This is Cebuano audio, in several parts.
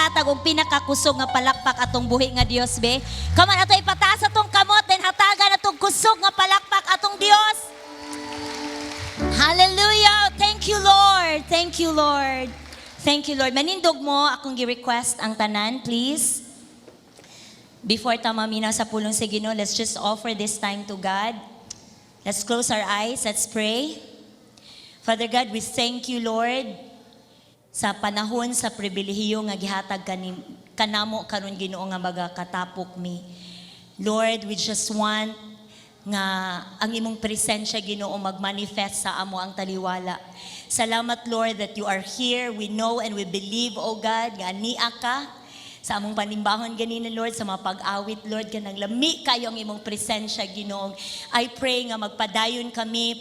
maghatag og pinakakusog nga palakpak atong buhi nga Dios be? Come on, ato ipataas atong kamot then hatagan atong kusog nga palakpak atong Dios. Hallelujah! Thank you, Lord. Thank you, Lord. Thank you, Lord. Manindog mo akong gi-request ang tanan, please. Before ta maminaw sa pulong sa Ginoo, let's just offer this time to God. Let's close our eyes. Let's pray. Father God, we thank you, Lord, sa panahon sa pribilehiyo nga gihatag kanamo karon, Ginoo, nga magakatapok mi. Lord, we just want nga ang imong presensya, Ginoo, magmanifest sa amo ang taliwala. Salamat, Lord, that you are here. We know and we believe, O God, nga ania ka sa among panimbahon ganina, Lord, sa mga pag-awit, Lord, kanang lami kayo ang imong presensya, Ginoo. I pray nga magpadayon kami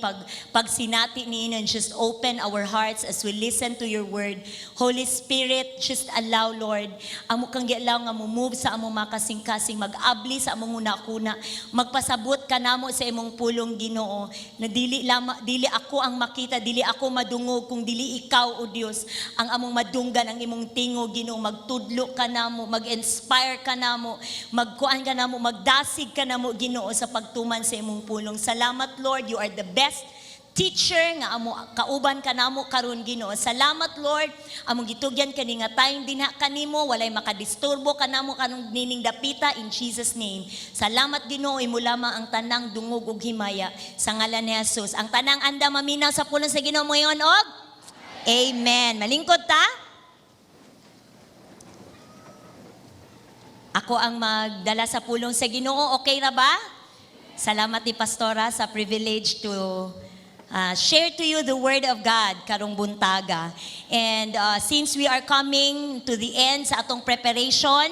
pagsinati niini and just open our hearts as we listen to your word. Holy Spirit, just allow, Lord, amo kang gi-allow nga mo-move sa among makasing-kasing, mag-abli sa among huna-huna, magpasabot ka namo sa imong pulong, Ginoo, na dili lama, dili ako ang makita, dili ako madungog, kung dili ikaw, O Dios, ang among madunggan ang imong tingog, Ginoo. Magtudlo ka namo, mag-inspire ka namo, magkuan ka namo, magdasig ka namo, Ginoo, sa pagtuman sa imong pulong. Salamat, Lord, you are the best teacher nga amo kauban ka namo karon, Ginoo. Salamat, Lord, among gitugyan kani nga time dinha kanimo, walay makadisturbo kanamo kanong nining dapita, in Jesus' name. Salamat, Ginoo, imo lamang ang tanang dungog ug himaya sa ngalan ni Jesus. Ang tanang anda maminaw sa pulong sa Ginoo moingon og Amen. Malingkod ta. Ako ang magdala sa pulong sa Ginoo. Okay ra ba? Salamat ni Pastora sa privilege to share to you the word of God karong buntaga. And since we are coming to the end sa atong preparation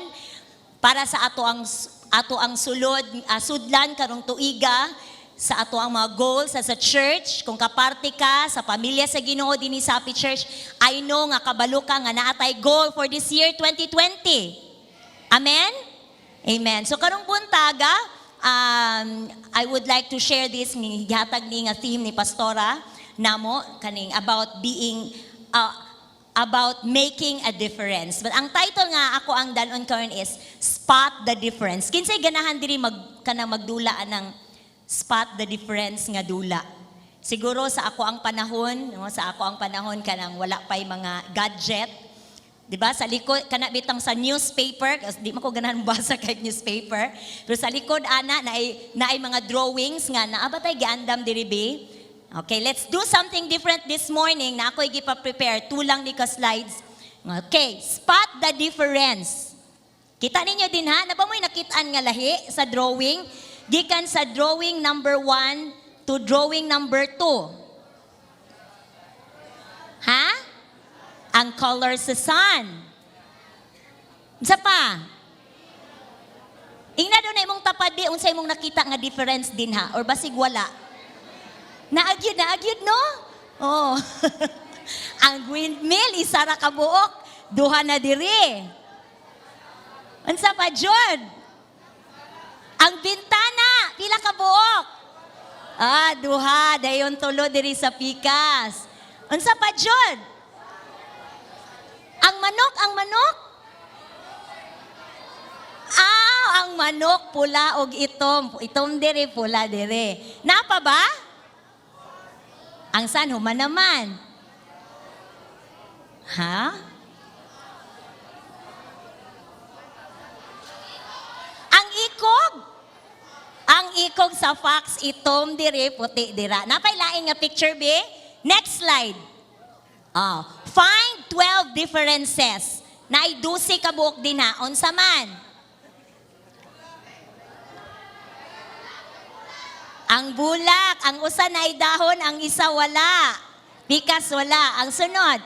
para sa ato ang sulod sudlan karong tuiga sa ato ang mga goals as a church, kung kaparte ka sa pamilya sa Ginoo dinhi sa Happy Church, I know nga kabalo ka nga naa tay goal for this year 2020. Amen? Amen. So karong buntaga, I would like to share this ni gihatag ni nga theme ni Pastora namo kaning about being about making a difference. But ang title nga ako ang dalon karon is "Spot the Difference." Kinsay ganahan diri mag kanang magdula anang "Spot the Difference" nga dula? Siguro sa ako ang panahon, no, sa ako ang panahon kanang wala pa'y mga gadget. 'Di ba? Sa likod kana bitang sa newspaper, kasi di man ko ganahan basa kay newspaper. Pero sa likod ana naay mga drawings nga naa ba tay giandam diri be? Okay, let's do something different this morning na ako'y gipa-prepare. Tulang ni ka slides. Okay, "Spot the Difference." Kita ninyo din ha, naa ba mo'y nakitaan nga lahi sa drawing? Gikan sa drawing number 1 to drawing number 2. Ha? Ang color sa sun. Isa pa. Ingna daw na imong tapad di, unsa imong nakita nga difference din ha or basig wala. Naa gyud, naa gyud, no? Oh. Ang windmill, isa ra ka buok, duha na diri. Unsa pa jud? Ang bintana, pila ka buok? Ah, duha, dayon tulo diri sa pikas. Unsa pa jud? Ang manok, ang manok. Ah, ang manok pula og itom. Itom diri, pula diri. Naa pa ba? Ang sun, human naman. Ha? Ang ikog. Ang ikog sa fox, itom diri, puti dira. Naa pay lain nga picture, be? Next slide. Ah, find 12 differences. Naay 12 ka buok din ha. Unsa man? Ang bulak, ang usa naay dahon, ang isa wala. Pikas wala. Ang sunod,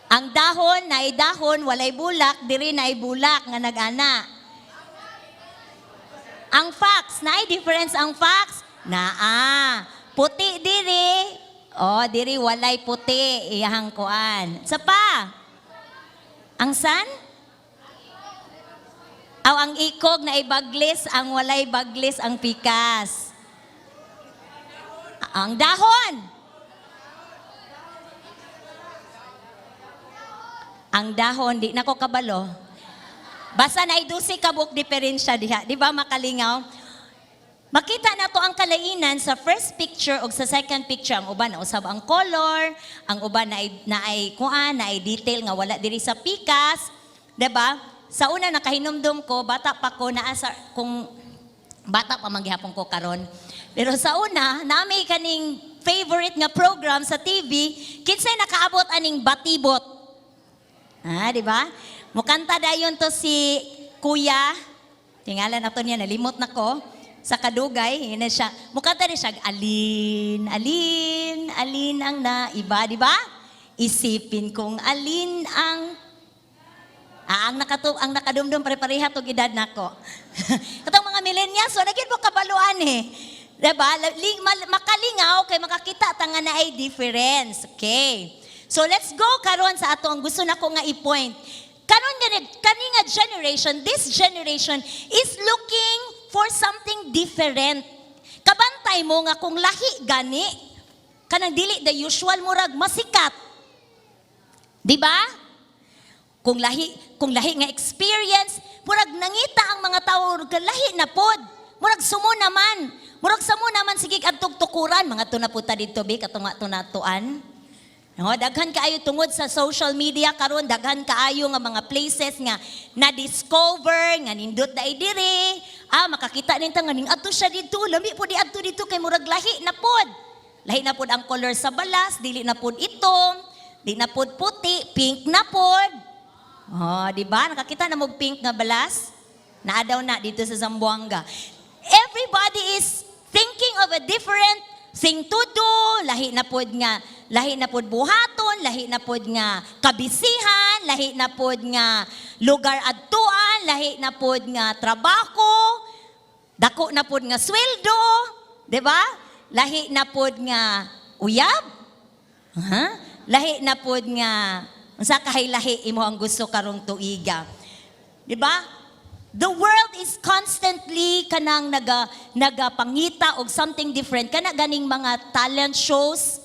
ang dahon naay dahon, walay bulak, diri naay bulak nga nag-ana. Ang fox, naay difference ang fox? Naa. Puti diri. Oh, diri walay puti iyahang kuan. Sa pa? Ang sun? Aw, ang ikog naay baglis, ang walay baglis ang pikas. Ang dahon. Ang dahon, di na ko kabalo. Basta naay 12 ka buok diferensya diha, di ba makalingaw? Makita na to ang kalainan sa first picture o sa second picture. Ang uban na usab ang color, ang uban na ay kuan, na ay detail nga wala diri sa pikas, 'di ba? Sa una nakahinumdum ko, bata pa ko naa sa kung bata pa man gihapon ko karon. Pero sa una, nami kaning favorite nga program sa TV, kinsay nakaabot aning Batibot? Ah, di ba? Mukanta dayon to si Kuya. Tingala na to niya, nalimot na ko. Sa kadugay, yun na siya. Mukanta rin siya, "Alin, alin, alin ang naiba," di ba? Isipin kong alin ang. Ah, ang nakadumdum, pare-pareha tog edad nako. Katong mga millennials, wala gyud mo kabaluan eh. Diba? Makalingaw kay makakita ta nga naay difference. Okay. So let's go karon sa ato ang gusto nako nga i-point. Karon gani kani nga generation, this generation is looking for something different. Kabantay mo nga kung lahi gani kanang dili the usual, murag masikat. Di ba? Kung lahi nga experience, murag nangita ang mga tawo lahi na pod. Murag sumo naman. Murag samo naman sige adtog tukuran mga tuna puta didto bi katong nga tunatuan. No, daghan kaayo tungod sa social media karon, daghan kaayo nga mga places nga na-discover nga nindot dai diri. Ah, makakita ninta nga ning adto siya didto, lami po di adto didto kay murag lahi na pod. Lahi na pod ang color sa balas, dili na pod itom, di na pod puti, pink na pod. Oh, di ba? Nakakita na mo pink nga balas? Naa daw na dito sa Zamboanga. Everybody is thinking of a different thing to do, lahi na pod buhaton, lahi na pod nga kabisihan, lahi na pod nga lugar adtuan, lahi na pod nga trabaho, dako na pod nga sweldo, di ba? Lahi na pod nga uyab. Ha? Lahi na pod nga unsa kahay lahi imo ang gusto karong tuiga. Di ba? The world is constantly kanang nagapangita og something different. Kana ganing mga talent shows,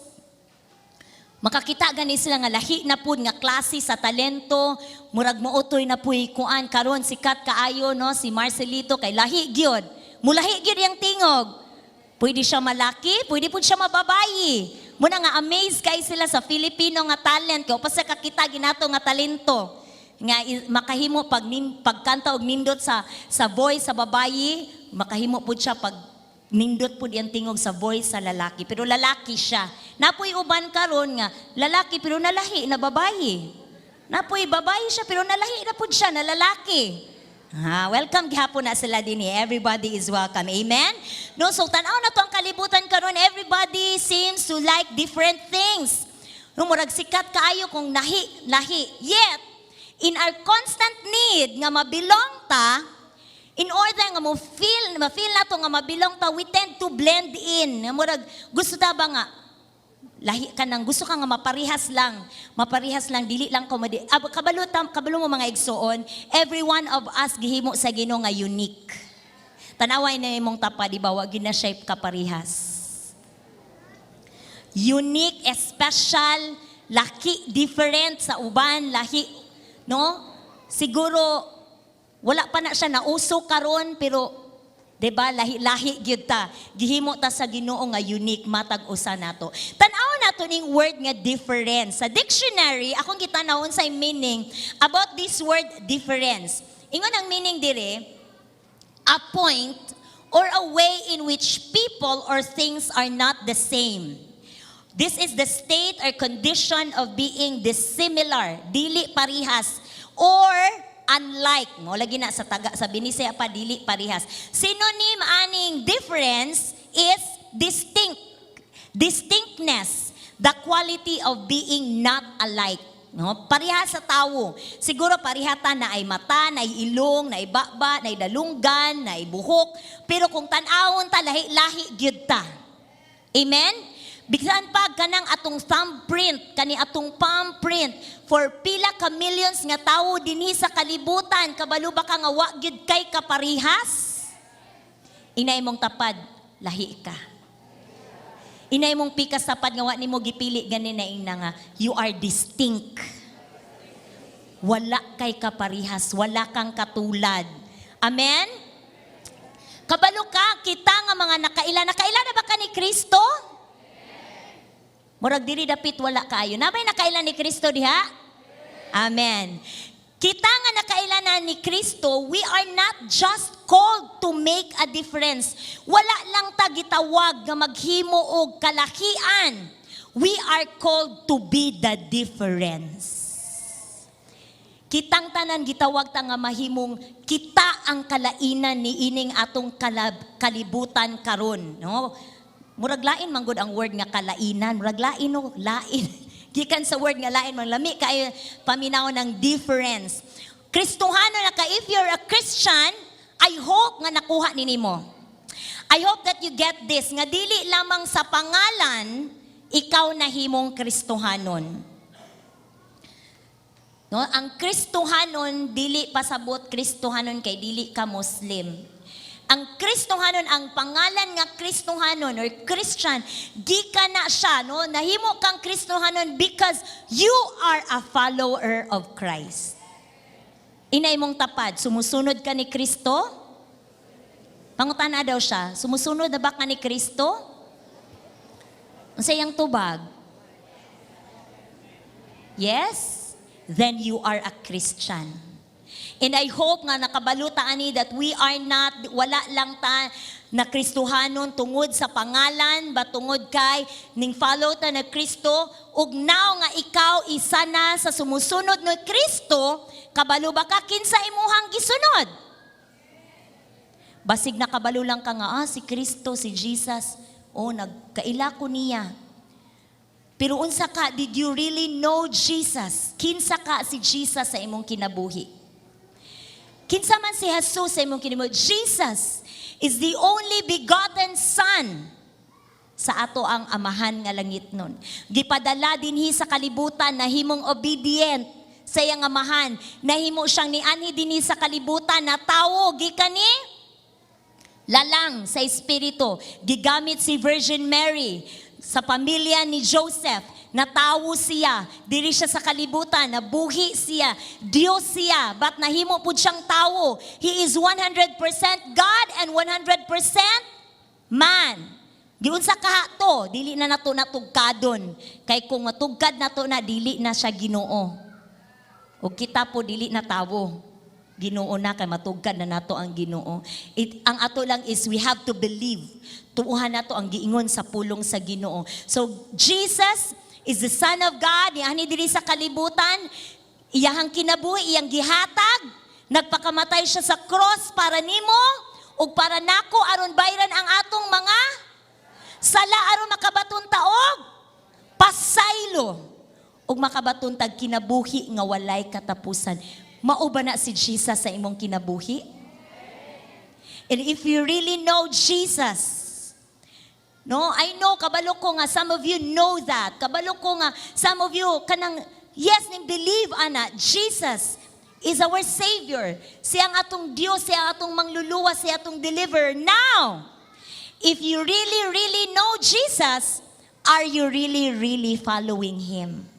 makakita gani sila nga lahi na pud nga klase sa talento, murag mootoy na puy kuan karon, sikat kaayo no si Marcelito kay lahi gyud. Mulahi gyud yang tingog. Pwede siya malaki, pwede pud siya mababayi. Muna nga amaze kay sila sa Filipino nga talent kay pa sa kakita ginato nga talento nga makahimo pagkanta og nindot sa voice sa babayi, makahimo pud siya pag nindot pud iyang tingog sa voice sa lalaki. Pero lalaki siya. Napoy uban karon nga lalaki pero nalahi na babayi. Napoy babayi siya pero nalahi na pud siya na lalaki. Ah, welcome gihapon na sila din eh. Everybody is welcome. Amen? No, so tan-aw na to ang kalibutan karon. Everybody seems to like different things. No, murag sikat kaayo kung nahi, lahi. Yet, in our constant need nga mabilong ta, in order nga mo feel, ma-feel nato nga mabilong ta, we tend to blend in. Nga murag gusto ta ba nga lahi ka nang gusto ka nga maparihas lang, maparihas lang, dili lang ko madi ah, kabalo tam, kabalo mo, mga igsoon, every one of us gihimo sa Ginoo nga unique. Tanaway na imong tapa, di ba? Wa gyud na siya kaparihas. Unique, special, laki, different sa uban, lahi, no? Siguro wala pa na siya nauso karon pero 'di ba, lahi-lahi gyud ta. Gihimo ta sa Ginoo nga unique matag usa nato. Tan-aw nato ning word nga difference. Sa dictionary, akong gitan-aw unsay meaning about this word difference. Ingon ang meaning dire, a point or a way in which people or things are not the same. This is the state or condition of being dissimilar, dili parihas, or unlike. Mo lagi na sa taga sa Binisaya pa, dili parihas. Synonym aning difference is distinct. Distinctness, the quality of being not alike. No? Pareha sa tawo. Siguro pareha ta na ay mata, na ay ilong, na ay baba, na ay dalunggan, na ay buhok. Pero kung tan-awon ta, lahi-lahi gyud ta. Amen? Bisan pa kanang atong thumbprint, kani atong palm print for pila ka millions nga tawo dinhi sa kalibutan, kabalo ba ka nga wa gyud kay kaparihas? Inay mong tapad, lahi ka. Inay mong pikas tapad nga wa nimo gipili gani na ina nga you are distinct. Wala kay kaparihas, wala kang katulad. Amen? Kabalo ka, kita nga mga nakaila. Nakaila na ba ka ni Kristo? Murag diri dapit wala kaayo. Naa bay nakaila ni Kristo diha? Amen. Kita nga nakaila na ni Kristo, we are not just called to make a difference. Wala lang ta gitawag nga maghimo og kalahian. We are called to be the difference. Kitang tanan gitawag ta nga mahimong kita ang kalainan ni ining atong kalibutan karon, no? Murag lain man gud ang word nga kalainan, murag lain, no, lain. Gikan sa word nga lain man, lami kaayo paminaw ng difference. Kristohano na ka, if you're a Christian, I hope nga nakuha ni nimo. I hope that you get this nga dili lamang sa pangalan ikaw nahimong Kristohanon. No, ang Kristohanon dili pasabot Kristohanon kay dili ka Muslim. Ang Kristohanon, ang pangalan nga Kristohanon or Christian, gikan na siya, no? Nahimo kang Kristohanon because you are a follower of Christ. Inay mong tapad, sumusunod ka ni Kristo? Pangutana daw siya, sumusunod na ba ka ni Kristo? Unsa iyang tubag? Yes? Then you are a Christian. And I hope nga nakabalo ta ani that we are not, wala lang ta na Kristohanon tungod sa pangalan, ba tungod kay ning follow ta na Kristo, ug now nga ikaw isa na sa sumusunod ni Kristo, kabalo ba ka kinsa imuhang gisunod? Basig nakabalo lang ka nga, ah, si Kristo, si Jesus, oh, nagkaila ko niya. Pero unsa ka, did you really know Jesus? Kinsa ka si Jesus sa imong kinabuhi? Kinsa man si Jesus sa imong kinabuhi? Jesus is the only begotten Son sa ato ang Amahan nga langitnon. Gipadala dinhi sa kalibutan, nahimong obedient sa iyang Amahan. Nahimo siyang nianhi dinhi sa kalibutan na tawo gikan ni lalang sa espiritu. Gigamit si Virgin Mary sa pamilya ni Joseph. Natawo siya, diri siya sa kalibutan, nabuhi siya, Dios siya, but nahimo pud siyang tawo. He is 100% God and 100% man. Giunsa kaha to, dili na nato natugkadon. Kay kung matugkad nato na, dili na siya Ginoo. O kita po dili na tawo. Ginoo na kay matugkad na nato ang Ginoo. Ang ato lang is we have to believe. Tuuhan nato ang giingon sa pulong sa Ginoo. So Jesus is the Son of God, nianhi diri sa kalibutan, iyahang kinabuhi, iyang gihatag, nagpakamatay siya sa cross para nimo ug para nako aron bayran ang atong mga sala, aron makabaton ta og pasaylo ug makabaton tag kinabuhi nga walay katapusan. Mao ba na si Jesus sa imong kinabuhi? And if you really know Jesus, no, I know, kabalo ko nga some of you know that. Kabalo ko nga some of you kanang yes ning believe ana Jesus is our Savior. Siya ang atong Dios, siya ang atong mangluluwas, siya atong deliverer. Now, if you really, really know Jesus, are you really, really following Him?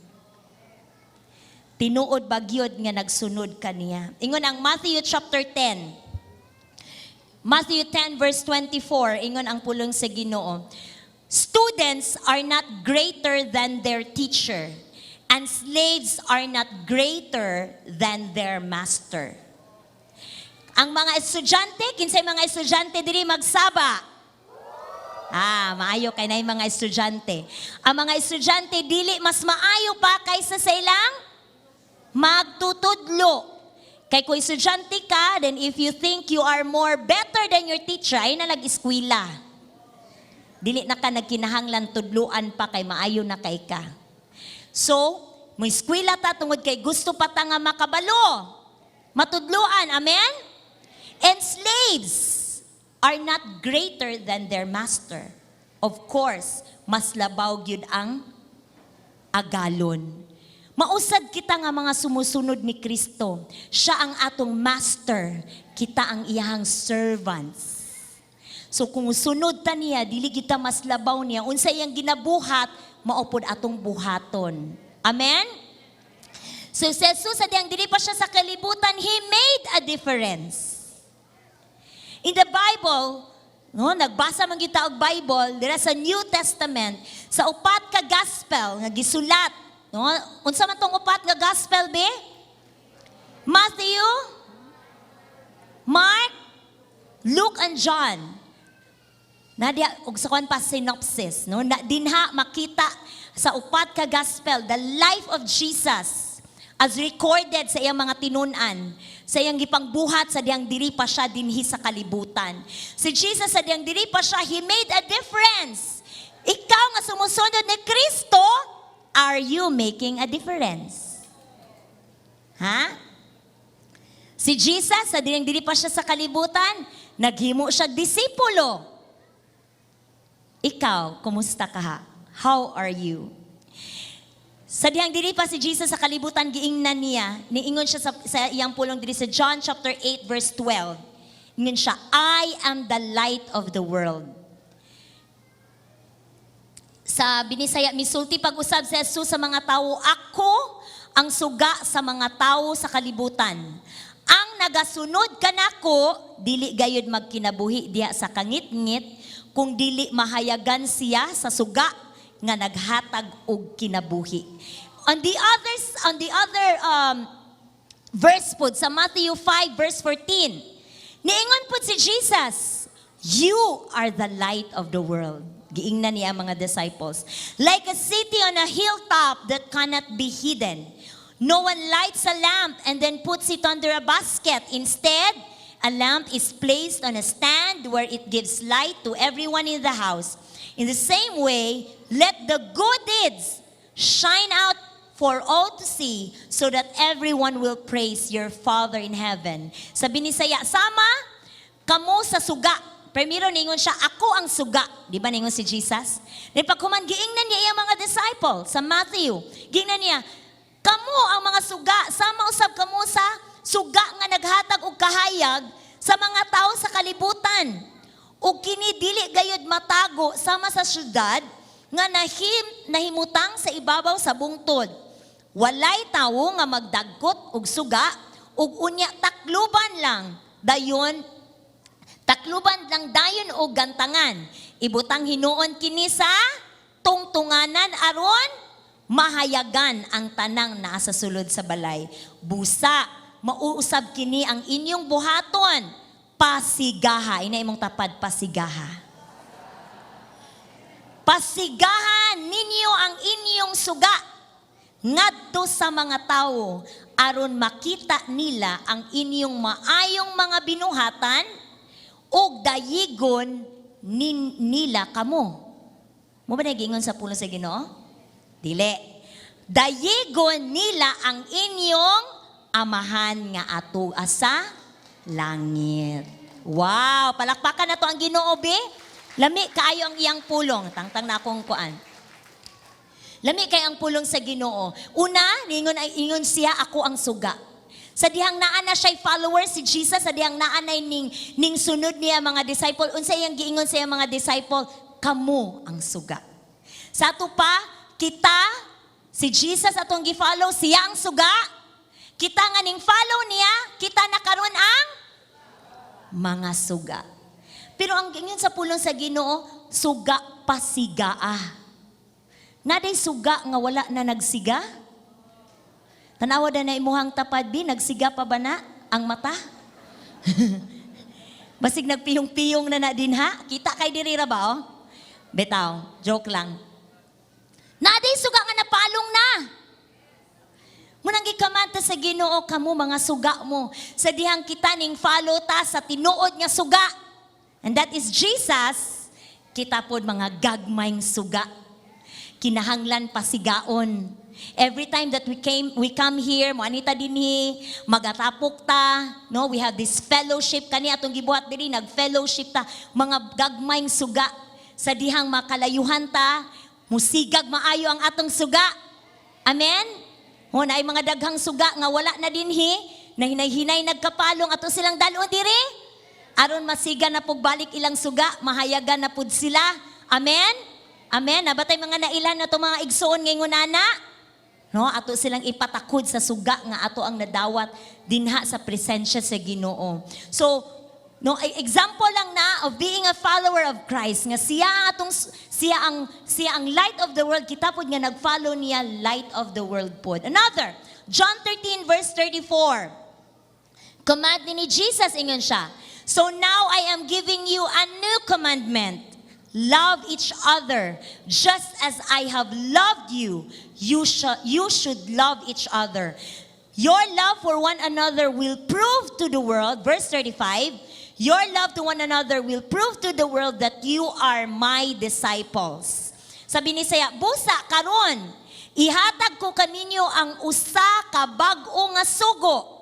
Tinuod ba gyud nga nagsunod ka niya? Ingon ang Matthew chapter 10. Matthew 10 verse 24, ingon ang pulong sa Ginoo. "Students are not greater than their teacher, and slaves are not greater than their master." Ang mga estudyante, kinsay mga estudyante diri magsaba? Ah, maayo kay naay mga estudyante. Ang mga estudyante dili mas maayo pa kaysa sa ilang magtutudlo. Kay kung estudyante ka, then if you think you are more better than your teacher, ayaw na nag-eskwela. Dili na ka nagkinahanglan tudluan pa kay maayo na kay ka. So, mo eskwela ta tungod kay gusto pa ta nga makabalo. Matudluan, amen? And slaves are not greater than their master. Of course, mas labaw gyud ang agalon. Mausad kita nga mga sumusunod ni Kristo. Siya ang atong master, kita ang iyahang servants. So kung sunod ta niya, dili kita mas labaw niya. Unsa iyang ginabuhat, mao pod atong buhaton. Amen? So si Jesus, sa diyang dili pa siya sa kalibutan, He made a difference. In the Bible, no, nagbasa man kita og Bible, dira sa New Testament, sa upat ka gospel nga gisulat, no? Unsa man tong upat nga gospel be? Matthew, Mark, Luke and John. Nadia og sa kuan pa, synopsis, no, na dinha makita sa upat ka gospel the life of Jesus as recorded sa iyang mga tinun-an, sa iyang gipangbuhat sa diyang diri pa siya dinhi sa kalibutan. Si Jesus, sa diyang diri pa siya, He made a difference. Ikaw nga sumusunod ni Kristo, are you making a difference? Ha? Si Jesus, sa diyang diri pa siya sa kalibutan, naghimo siya disipulo. Ikaw, kumusta ka ha? How are you? Sa dihang diri pa si Jesus sa kalibutan, giingnan niya, niingon siya sa iyang pulong diri sa John chapter 8 verse 12. Ingon siya, "I am the light of the world." Sa Binisaya, misulti pag-usab si Jesus sa mga tao, "Ako ang suga sa mga tao sa kalibutan. Ang nagasunod kanako, dili gayud magkinabuhi diha sa kangitngit, kung dili mahayagan siya sa suga nga naghatag og kinabuhi." On the other verse pod sa Matthew 5 verse 14, niingon pod si Jesus, "You are the light of the world." Giingnan niya ang mga disciples. "Like a city on a hilltop that cannot be hidden. No one lights a lamp and then puts it under a basket. Instead, a lamp is placed on a stand where it gives light to everyone in the house. In the same way, let the good deeds shine out for all to see so that everyone will praise your Father in heaven." Sa Binisaya, sama kamo sa suga. Primero ningon siya, "Ako ang suga." Di ba ningon si Jesus? Di paghuman, giingnan niya iyang mga disciple sa Matthew. Giingnan niya, "Kamo ang mga suga, sama usab kamo sa suga nga naghatag og kahayag sa mga tao sa kalibutan. Ug kini dili gayud matago sama sa syudad nga nahimutang sa ibabaw sa bungtod. Walay tawo nga magdagkot og suga ug unya takluban lang dayon og gantangan. Ibutang hinuon kini sa tungtunganan aron mahayagan ang tanang naa sa sulod sa balay. Busa, mauusab kini ang inyong buhaton. Pasigaha." Ingna imong tapad, "Pasigaha. Pasigahan ninyo ang inyong suga ngadto sa mga tawo aron makita nila ang inyong maayong mga binuhatan ug dayigon nila kamo." Mao ba nagingon sa pulong sa Ginoo? Dili. Dayigon nila ang inyong Amahan nga ato sa langit. Wow, palakpakan nato ang Ginoo be. Lami kaayo ang iyang pulong. Tangtang na akong kuan. Lami kay ang pulong sa Ginoo. Una, ningon ay ingon siya, "Ako ang suga." Sa dihang naa na siya'y followers si Jesus, sa dihang naa na ning sunod niya mga disciple, unsa iyang giingon sa iyang mga disciple? "Kamo ang suga." Sa ato pa, kita, si Jesus atong gi-follow, siya ang suga. Kita nga ning follow niya, kita na karon ang mga suga. Pero ang ingon sa pulong sa Ginoo, suga pasigaa. Naa day suga nga wala na nagsiga? Tanawa na imuhang tapad bi, nagsiga pa ba na ang mata? Basig nagpiyong-piyong na na din ha? Kita kay diri ra ba oh? Bitaw, joke lang. Naa day suga nga napalong na. Mao nang gikamanta sa Ginoo, kamo mga suga mo. Sa dihang kita ning follow ta sa tinuod nga suga. And that is Jesus. Kita pod mga gagmayng suga. Kinahanglan pasigaon. Every time that we come here, mo anita dinhi, magatapok ta, no? We have this fellowship kani atong gibuhat diri, nag-fellowship ta, mga gagmayng suga sa dihang makalayuhan ta, musigag maayo ang atong suga. Amen? Ho, naay mga daghang suga nga wala na dinhi, na hinay-hinay nagkapalong, ato silang dalon diri. Aron masiga na pug balik ilang suga, mahayagan na pud sila. Amen? Amen? Naa ba tay mga nailan na to mga igsoon ngayon nana? No, ato silang ipatakod sa suga nga ato ang nadawat dinha sa presensya sa Ginoo. So, no, example lang na of being a follower of Christ nga siya ang light of the world, kita pod nga nag-follow niya, light of the world pod. Another, John 13 verse 34. Command ni Jesus, ingon siya, "So now I am giving you a new commandment. Love each other just as I have loved you. You should love each other. Your love for one another will prove to the world," verse 35, "your love to one another will prove to the world that you are my disciples." Sabi ni saya, "Busa karon, ihatag ko kaninyo ang usa ka bag-o nga sugo.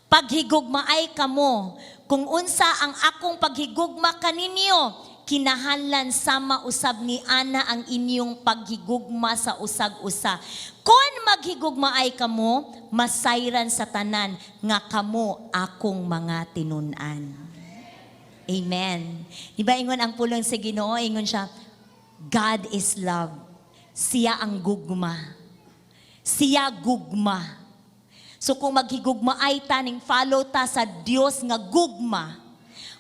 Paghigugmaay kamo, kung unsa ang akong paghigugma kaninyo, kinahanglan sama usab ni ana ang inyong paghigugma sa usag-usa. Kung maghigugmaay kamo, masayran sa tanan nga kamo akong mga tinun-an." Amen. Di ba ingon ang pulong sa Ginoo, ingon siya, "God is love." Siya ang gugma. Siya gugma. So kung maghigugmaay ta, ning follow ta sa Dios nga gugma,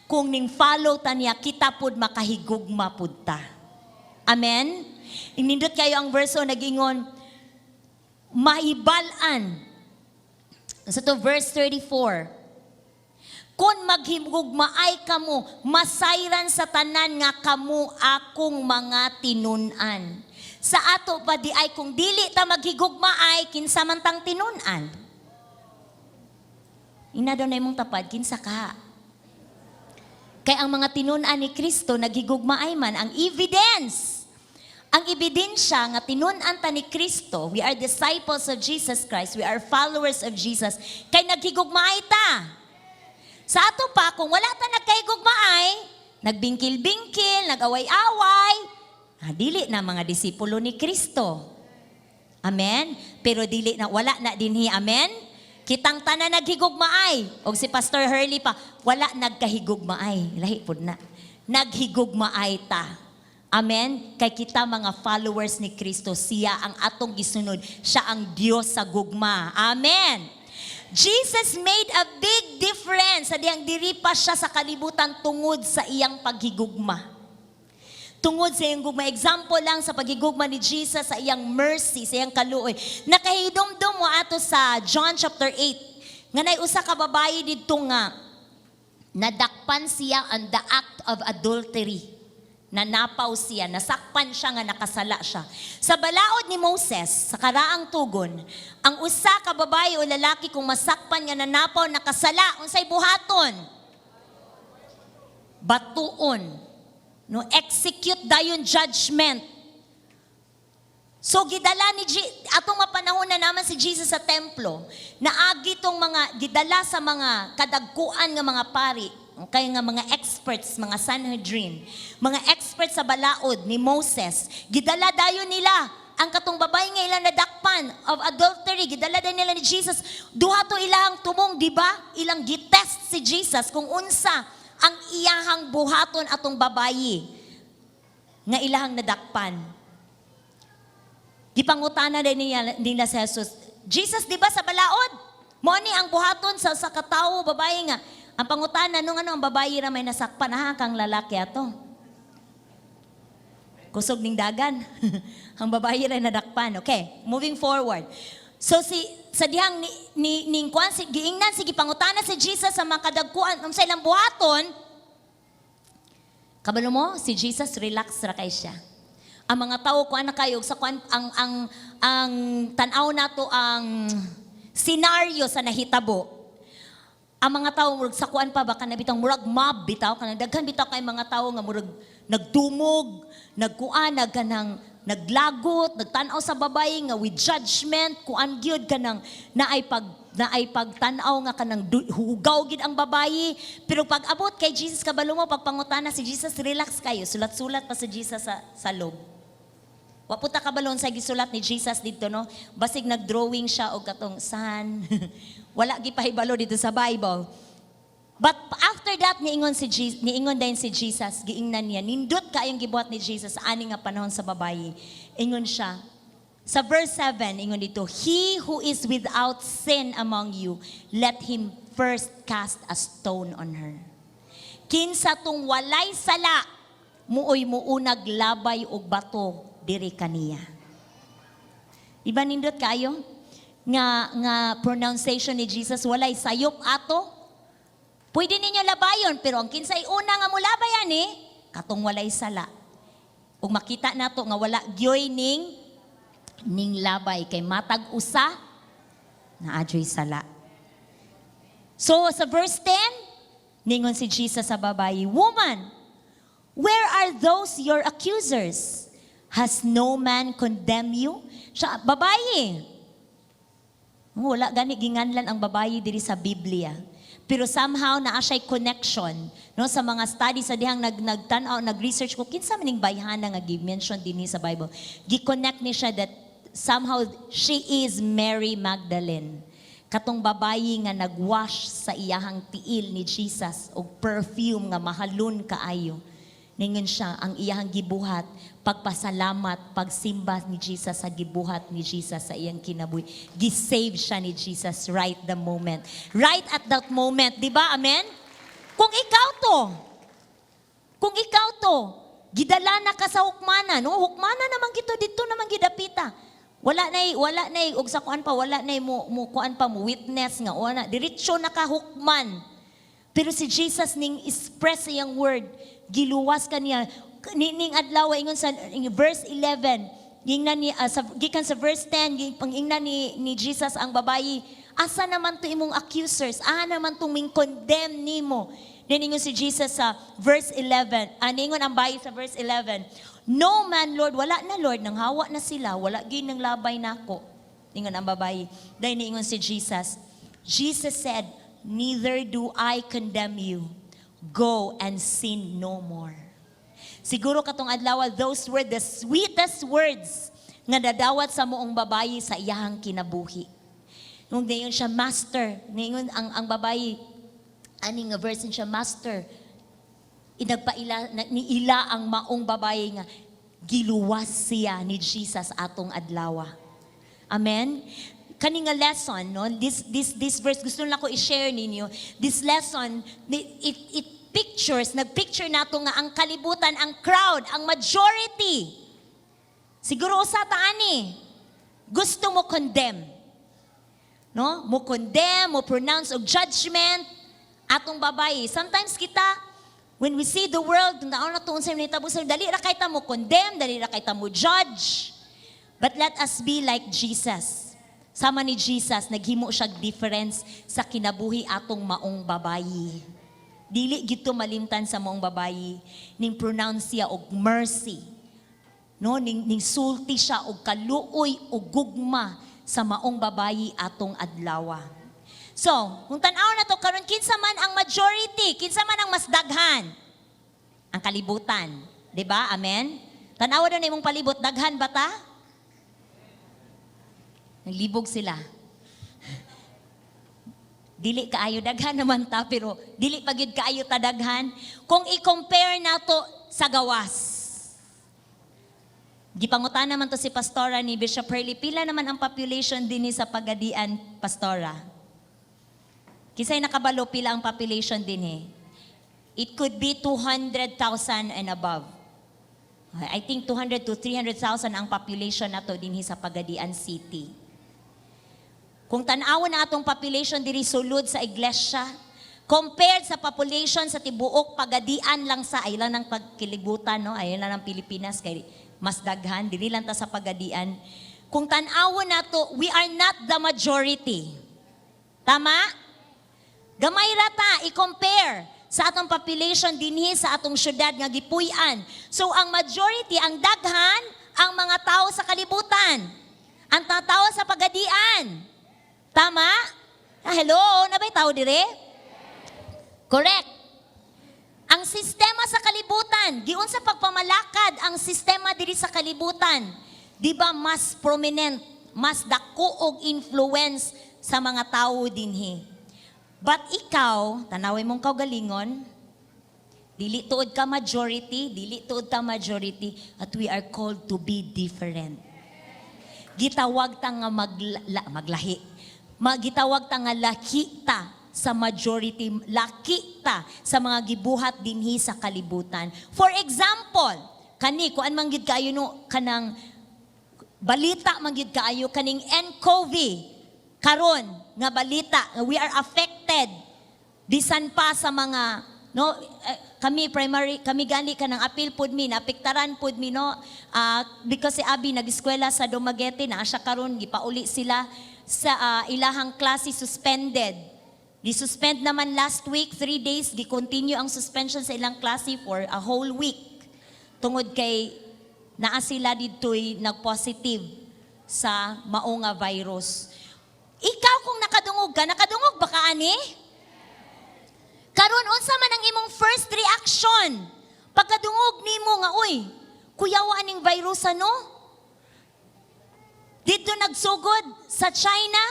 kung ning follow ta niya, kita pud makahigugma pud ta. Amen? Inindot kayo ang verso nagingon, mahibal-an. Sa to verse 34, "Kung maghigugmaay kamo, masayran sa tanan nga kamo akong mga tinun-an." Sa ato pa di ay kung dili ta maghigugmaay, kinsa man tang tinun-an? Ina daw na imong tapad, kinsa ka? Kay ang mga tinun-an ni Kristo naghigugmaay man ang evidence. Ang ebidensya nga tinun-an ta ni Kristo, we are disciples of Jesus Christ, we are followers of Jesus, kay naghigugmaay ta. Sa ato pa, kung wala ta nagkahigugmaay, nagbingkil-bingkil, nag-away-away, dili na mga disipulo ni Kristo. Amen? Pero dili na, wala na dinhi, amen? Kitang tanan naghigugmaay. Og si Pastor Hurley pa, wala nagkahigugmaay. Lahi pud na. Naghigugmaay ta. Amen? Kay kita mga followers ni Kristo, siya ang atong gisunod. Siya ang Dios sa gugma. Amen. Jesus made a big difference sa diyang diri pa siya sa kalibutan tungod sa iyang paghigugma. Tungod sa iyang gugma. Example lang sa paghigugma ni Jesus sa iyang mercy, sa iyang kaluoy. Nakahidumdum mo ato sa John chapter 8. Nga nay usa ka babayi didto nga nadakpan siya on the act of adultery. Nanapaw siya, nasakpan siya nga nakasala siya. Sa balaod ni Moses, sa karaang tugon, ang usa ka babayi o lalaki kung masakpan nga nanapaw, nakasala, unsay buhaton? Batuon. No, execute dayon judgment. So gidala ni atong mapanahon na naman si Jesus sa templo, naagi tong mga gidala sa mga kadagkuan nga mga pari, okay, nga mga experts, mga Sanhedrin, mga experts sa balaod ni Moses. Gidala dayon nila ang katong babae nga ilang nadakpan of adultery, gidala dayon nila ni Jesus. Duha to ilang tumong, di ba? Ilang gitest si Jesus kung unsa ang iyahang buhaton atong babayi nga ilahang nadakpan. Gipangutana din nila si Jesus. Jesus, di ba sa balaod? Mo ni ang buhaton sa katawo babae nga. Ang pangutana nung ano ang babae ra may nasakpan, ha kang lalaki ato. Kusog ning dagan. Ang babae ra nadakpan. Okay, moving forward. So si sa dihang ni ning kuan si giingnan si gipangutana si Jesus sa mga kadagkuan unsa ilang buhaton. Kabalo mo, si Jesus relax ra kay siya. Ang mga tao kuan na kayo sa kuan ang tan-aw nato ang scenario sa nahitabo. Ang mga tao murag sa kuan pa baka na bitang murag mob bitaw kanang daghan bitaw kay mga tao nga murag nagdumog, nagkuan, nagkanang naglagot, nagtan-aw sa babae nga with judgment, kuan gyud kanang naay pagtan-aw nga kanang hugaw gid ang babae. Pero pag abot kay Jesus, kabalo mo, pagpangutana si Jesus, relax kayo, sulat-sulat pa si Jesus sa loob. Wa po ta kabalon sa gisulat ni Jesus dito, no? Basig nag-drawing siya og katong sun. Wala gipahibalo dito sa Bible. But after that, niingon din si Jesus, giingnan niya, nindot kaayong gibuhat ni Jesus ani nga panahon sa babayi. Ingon siya, Sa verse 7, ingon dito, "He who is without sin among you, let him first cast a stone on her." Kinsa tong walay sala, muoy muunag labay og bato diri kaniya. Di ba nindot kayo nga pronunciation ni Jesus, walay sayop ato? Pwede ninyo labayon, pero ang kinsay una nga mulabay ani, katong walay sala. Ug makita nato nga wala gyoy ning labay kay matag usa naa dyoy sala. So sa verse 10, ningon si Jesus sa babayi, "Woman, where are those your accusers? Has no man condemned you?" Siya, babayi. Wala gani ginganlan ang babayi diri sa Biblia. Pero somehow naa siya'y connection, no, sa mga studies sa dihang nagtan-aw, nag-research ko kinsa man ning bayhana nga gi-mention dinhi sa Bible. Gi-connect ni siya that somehow she is Mary Magdalene. Katong babayi nga nagwash sa iyahang tiil ni Jesus og perfume nga mahalon kaayo. Ningon siya, ang iyahang gibuhat, pagpasalamat, pagsimba ni Jesus sa gibuhat ni Jesus sa iyang kinabuhi. Gisave siya ni Jesus right the moment. Right at that moment, di ba? Amen? Kung ikaw to, gidala na ka sa hukmana, no? Hukmana naman gito dito naman gidapita. Wala na og sa kuan pa, wala na mo kuan pa, mo witness nga wala, diretso na ka hukman. Pero si Jesus ning express iyang word, giluwas ka niya. Ning adlaw ingon sa in verse 11, gingnan ni gikan sa verse 10, pangingnan ni Jesus ang babayi, "Asa naman to imong accusers? Asa naman tong ming condemn nimo?" Ningon si Jesus sa verse 11, ningon ang bayi sa verse 11, "No man, Lord." "Wala na, Lord, nang hawa na sila, wala gyud nang labay nako," ningon ang babayi. Dahil ningon si Jesus, Jesus said, "Neither do I condemn you. Go and sin no more." Siguro katong adlaw, those were the sweetest words nga nadawat sa maong babayi sa iyahang kinabuhi. Nung dayon siya, "Master," ningon ang babayi, ani nga verse siya, "Master," inagpaila, niila ang maong babayi nga giluwas siya ni Jesus atong adlaw. Amen? Kani nga lesson, no? This verse, gusto lang ko i-share ninyo. This lesson, it pictures, nagpicture nato nga ang kalibutan, ang crowd, ang majority. Siguro usa ta ani, gusto mo condemn. No? Mo condemn, mo pronounce og judgment atong babayi. Sometimes kita, when we see the world, naon na to unsay nahitabo sa dali ra kay ta mo condemn, dali ra kay ta mo judge. But let us be like Jesus. Sama ni Jesus, naghimo siya difference sa kinabuhi atong maong babayi. Dili gito malimtan sa maong babayi ning pronounce siya og mercy. No, ning sulti siya og kaluoy og gugma sa maong babayi atong adlaw. So, kung tan-aw na to karon, kinsa man ang majority, kinsa man ang mas daghan? Ang kalibutan, 'di ba? Amen. Tan-awa na imong palibot, daghan ba ta? Naglibog sila. Dili kaayo daghan naman ta, pero dili pa gyud kaayo ta daghan kung i-compare nato sa gawas. Gipangutan naman to si Pastora ni Bishop Hurley, pila naman ang population dinhi sa Pagadian, Pastora? Kinsay nakabalo pila ang population dinhi? It could be 200,000 and above. I think 200 to 300,000 ang population nato dinhi sa Pagadian City. Kung tan-awon na atong population diri sulod sa iglesia, compared sa population sa tibuok Pagadian lang sa ay lang ng pagkilibutan, no, ay lang ng Pilipinas kay mas daghan diri lang ta sa Pagadian. Kung tan-awon nato, we are not the majority. Tama? Gamay ra ta i-compare sa atong population dinhi sa atong syudad nga gipuy-an. So ang majority, ang daghan, ang mga tao sa kalibutan. Ang tao sa Pagadian. Tama? Ah, hello, naa bay tao dire? Correct. Ang sistema sa kalibutan, giun sa pagpamalakad ang sistema diri sa kalibutan, di ba mas prominent, mas dako og influence sa mga tao dinhi? But ikaw, tanawin mong kaugalingon, dili tuod ka majority, dili tuod ka majority, at we are called to be different. Gitawag ta nga maglahi. Magitawag ta nga laki ta sa majority, laki ta sa mga gibuhat dinhi sa kalibutan. For example, kani kuan man gid kaayo, no, kanang balita man gyud kaayo kaning nCoV karon nga balita nga we are affected bisan pa sa mga, no, eh, kami primary kami gani kanang apil pud mi, naapektaran pud mi, no, because si Abi nag-eskwela sa Dumaguete na siya karon, gipauli sila sa ilahang klase, suspended. Di-suspend naman last week, 3 days, gi-continue ang suspension sa ilang klase for a whole week tungod kay naa sila didto'y nag-positive sa mao nga virus. Ikaw kung nakadungog ka, nakadungog ba ka ani? Karon, unsa man ang imong first reaction? Pagkadungog nimo nga, "Uy, kuyawa aning virus, ano?" Dito nagsugod sa China,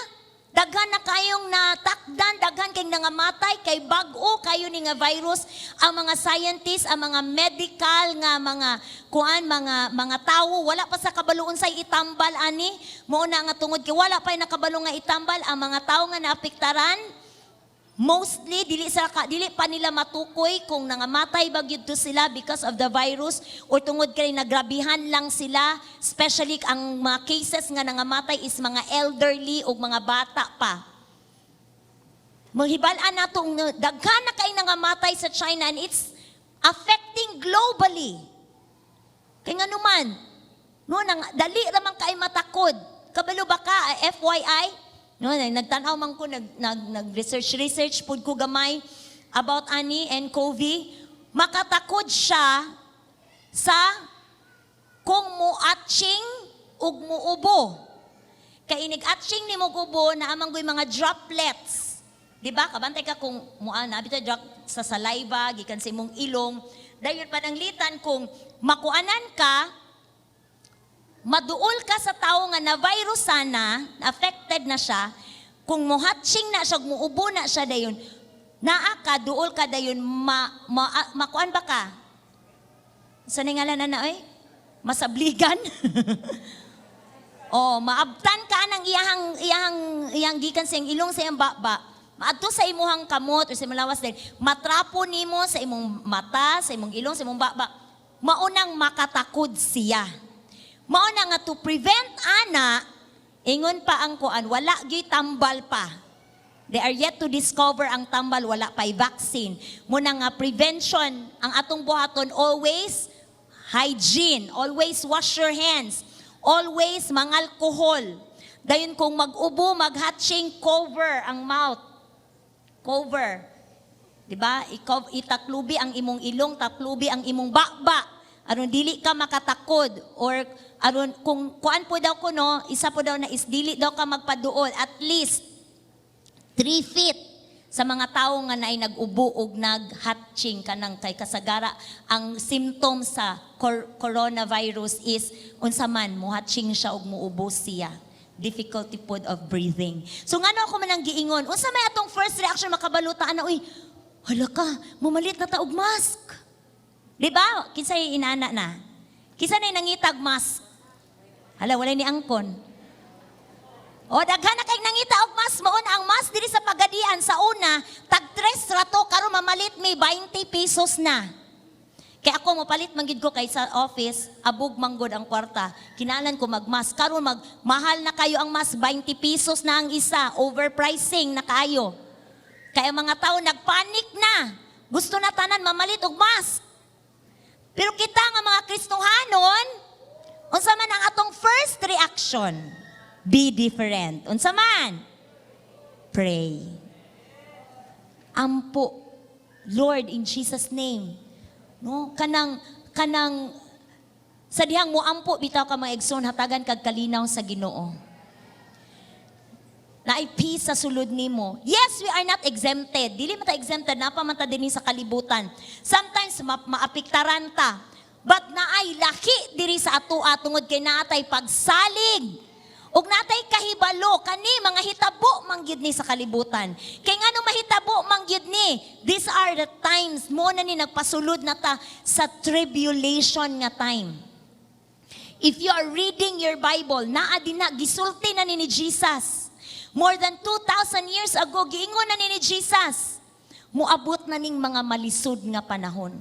daghan na kayong natakdan, daghan kay nangamatay, kay bag-o kayo ni nga virus. Ang mga scientists, ang mga medical nga mga kuan, mga tawo, wala pa sa kabalo unsay itambal ani. Mao na nga tungod kay wala pa nakabalo nga itambal, ang mga tawo nga naapektaran, mostly dili pa nila matukoy kung nangamatay ba gyud to sila because of the virus or tungod kay nagrabihan lang sila, especially ang mga cases nga nangamatay is mga elderly ug mga bata pa. Mahibal-an nato nga daghan na kay nangamatay sa China and it's affecting globally. Kay ngano man, no, nang dali ra man kay matakod. Kabalo ba ka, FYI? No, nagtan-aw man ko, nag nag nag research research pud ko gamay about ani nCoV. Makatakod siya sa kung muatching ug muubo. Kay inig atching ni mo gubo, naa man goy mga droplets. Di ba? Kabantay ka kung mua na bitaw drop sa saliva gikan sa imong ilong. Dayon pananglitan kung makuanan ka, maduol ka sa tao nga na virus sana, affected na siya, kung muhatching na siya, muubo na siya dayon, naa ka, duol ka dayon, makuan ba ka? Sa ngalan na na, oy? Masabligan? Oh, maabtan ka ng iyahang gikan sa iyang ilong, sa iyang baba. Maadto sa imuhang kamot o sa imong lawas din. Matrapo nimo sa imong mata, sa imong ilong, sa imong baba. Maunang makatakod siya. Mao na nga to prevent ana, ingon pa ang kuan, wala gyud tambal pa. They are yet to discover ang tambal, wala pa vaccine. Muna nga prevention, ang atong buhaton always hygiene, always wash your hands, always mang-alcohol. Dayon kung mag-ubo, mag-hatching, cover ang mouth. Cover. 'Di ba? Ikaw itaklubi ang imong ilong, taklubi ang imong baba. Aron dili ka makatakod or aron kung kuan po daw kuno, isa po daw na is dili daw ka magpaduol at least 3 feet sa mga tao nga naay nag-ubo og nag-hatching, kanang kay kasagara ang symptoms sa coronavirus is unsa man, muhatching siya og muubo siya, difficulty pod of breathing. So ngano ako man ang giingon, unsa may atong first reaction makabalo ta ana, "Uy, hala ka, mamalit na ta og mask"? Di ba? Kinsay inana na? Kinsa na nangitag mask? Hala, wala ni angkon. O, daghan na kay nangita og mask. Mao na ang mask diri sa Pagadian sa una, tag 3 rato, karon mamalit may 20 pesos na. Kaya ako mopalit man gid ko kay sa office, abog manggod ang kwarta. Kinahanglan ko magmask. Karon mag mahal na kayo ang mask, 20 pesos na ang isa, overpricing na kayo. Kaya mga tao nagpanik na. Gusto na tanan mamalit og mask. Pero kita nga mga Kristohanon, unsa man ang atong first reaction? Be different. Unsa man? Pray. Ampo. Lord, in Jesus' name. No, kanang sa dihang mo ampo bitaw ka, mga igsoon, hatagan kag kalinaw sa Ginoo. Naay peace sa sulod nimo. Yes, we are not exempted. Dili man ta exempted, naa pa man ta dinhi sa kalibutan. Sometimes maapektaran ta. But naay laki diri sa atoa tungod kay naatay pagsalig. Ug natay kahibalo kani mga hitabo man gyud ni sa kalibutan. Kay ngano mahitabo man gyud ni? These are the times mo na ni nagpasulod na ta sa tribulation nga time. If you are reading your Bible, naa din na, gisulti na ni Jesus. More than 2,000 years ago, giingon na ni Jesus, muabot na ning mga malisod nga panahon.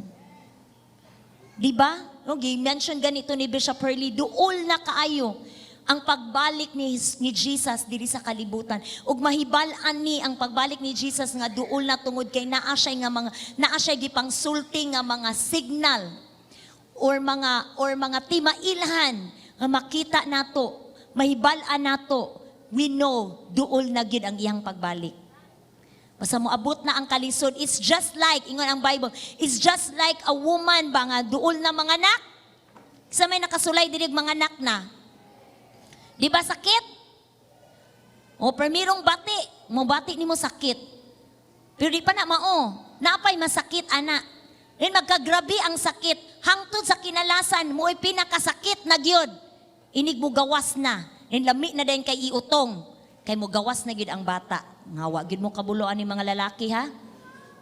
Di ba? No, gi-mention ganito ni Bishop Hurley, duol na kaayo ang pagbalik ni Jesus diri sa kalibutan. Ug mahibal-an ni ang pagbalik ni Jesus nga duol na tungod kay naa siya gipangsulti nga mga signal or mga timailhan nga makita nato, mahibal-an nato, we know duol na gyud ang iyang pagbalik. Basta moabot na ang kalisod, it's just like, ingon ang Bible, it's just like a woman ba nga duol na manganak. Sa may nakasulay diri manganak na. Di ba sakit? O permirong bati, mo bati nimo sakit. Pero di pa na mao, napay masakit ana. Then magkagrabe ang sakit, hangtod sa kinalasan mo'y pinakasakit na gyud. Inig mo gawas na, then lami na din kay iutong. Kay mo gawas na gyud ang bata. Nga wa gyud mo kabuloan ni mga lalaki, ha.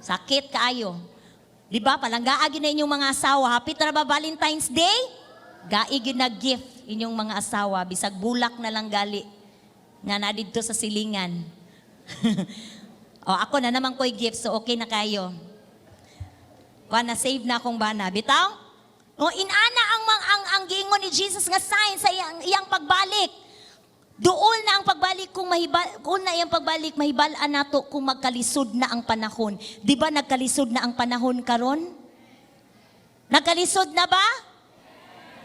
Sakit kaayo. Di ba? Palanggaa gyud na inyong mga asawa. Hapit na ba Valentine's Day? Gai gyud na gift inyong mga asawa, bisag bulak na lang gali nga na didto sa silingan. O ako na naman ko'y gift, so okay na kayo. Kuha na, save na akong bana. Bitaw? O inana ang giingon ni Jesus nga sign sa iyang pagbalik. Duol na ang pagbalik kung mahibal, duol na iyang pagbalik, mahibal-an nato kung magkalisod na ang panahon. Di ba nagkalisod na ang panahon karon? Nagkalisod na ba?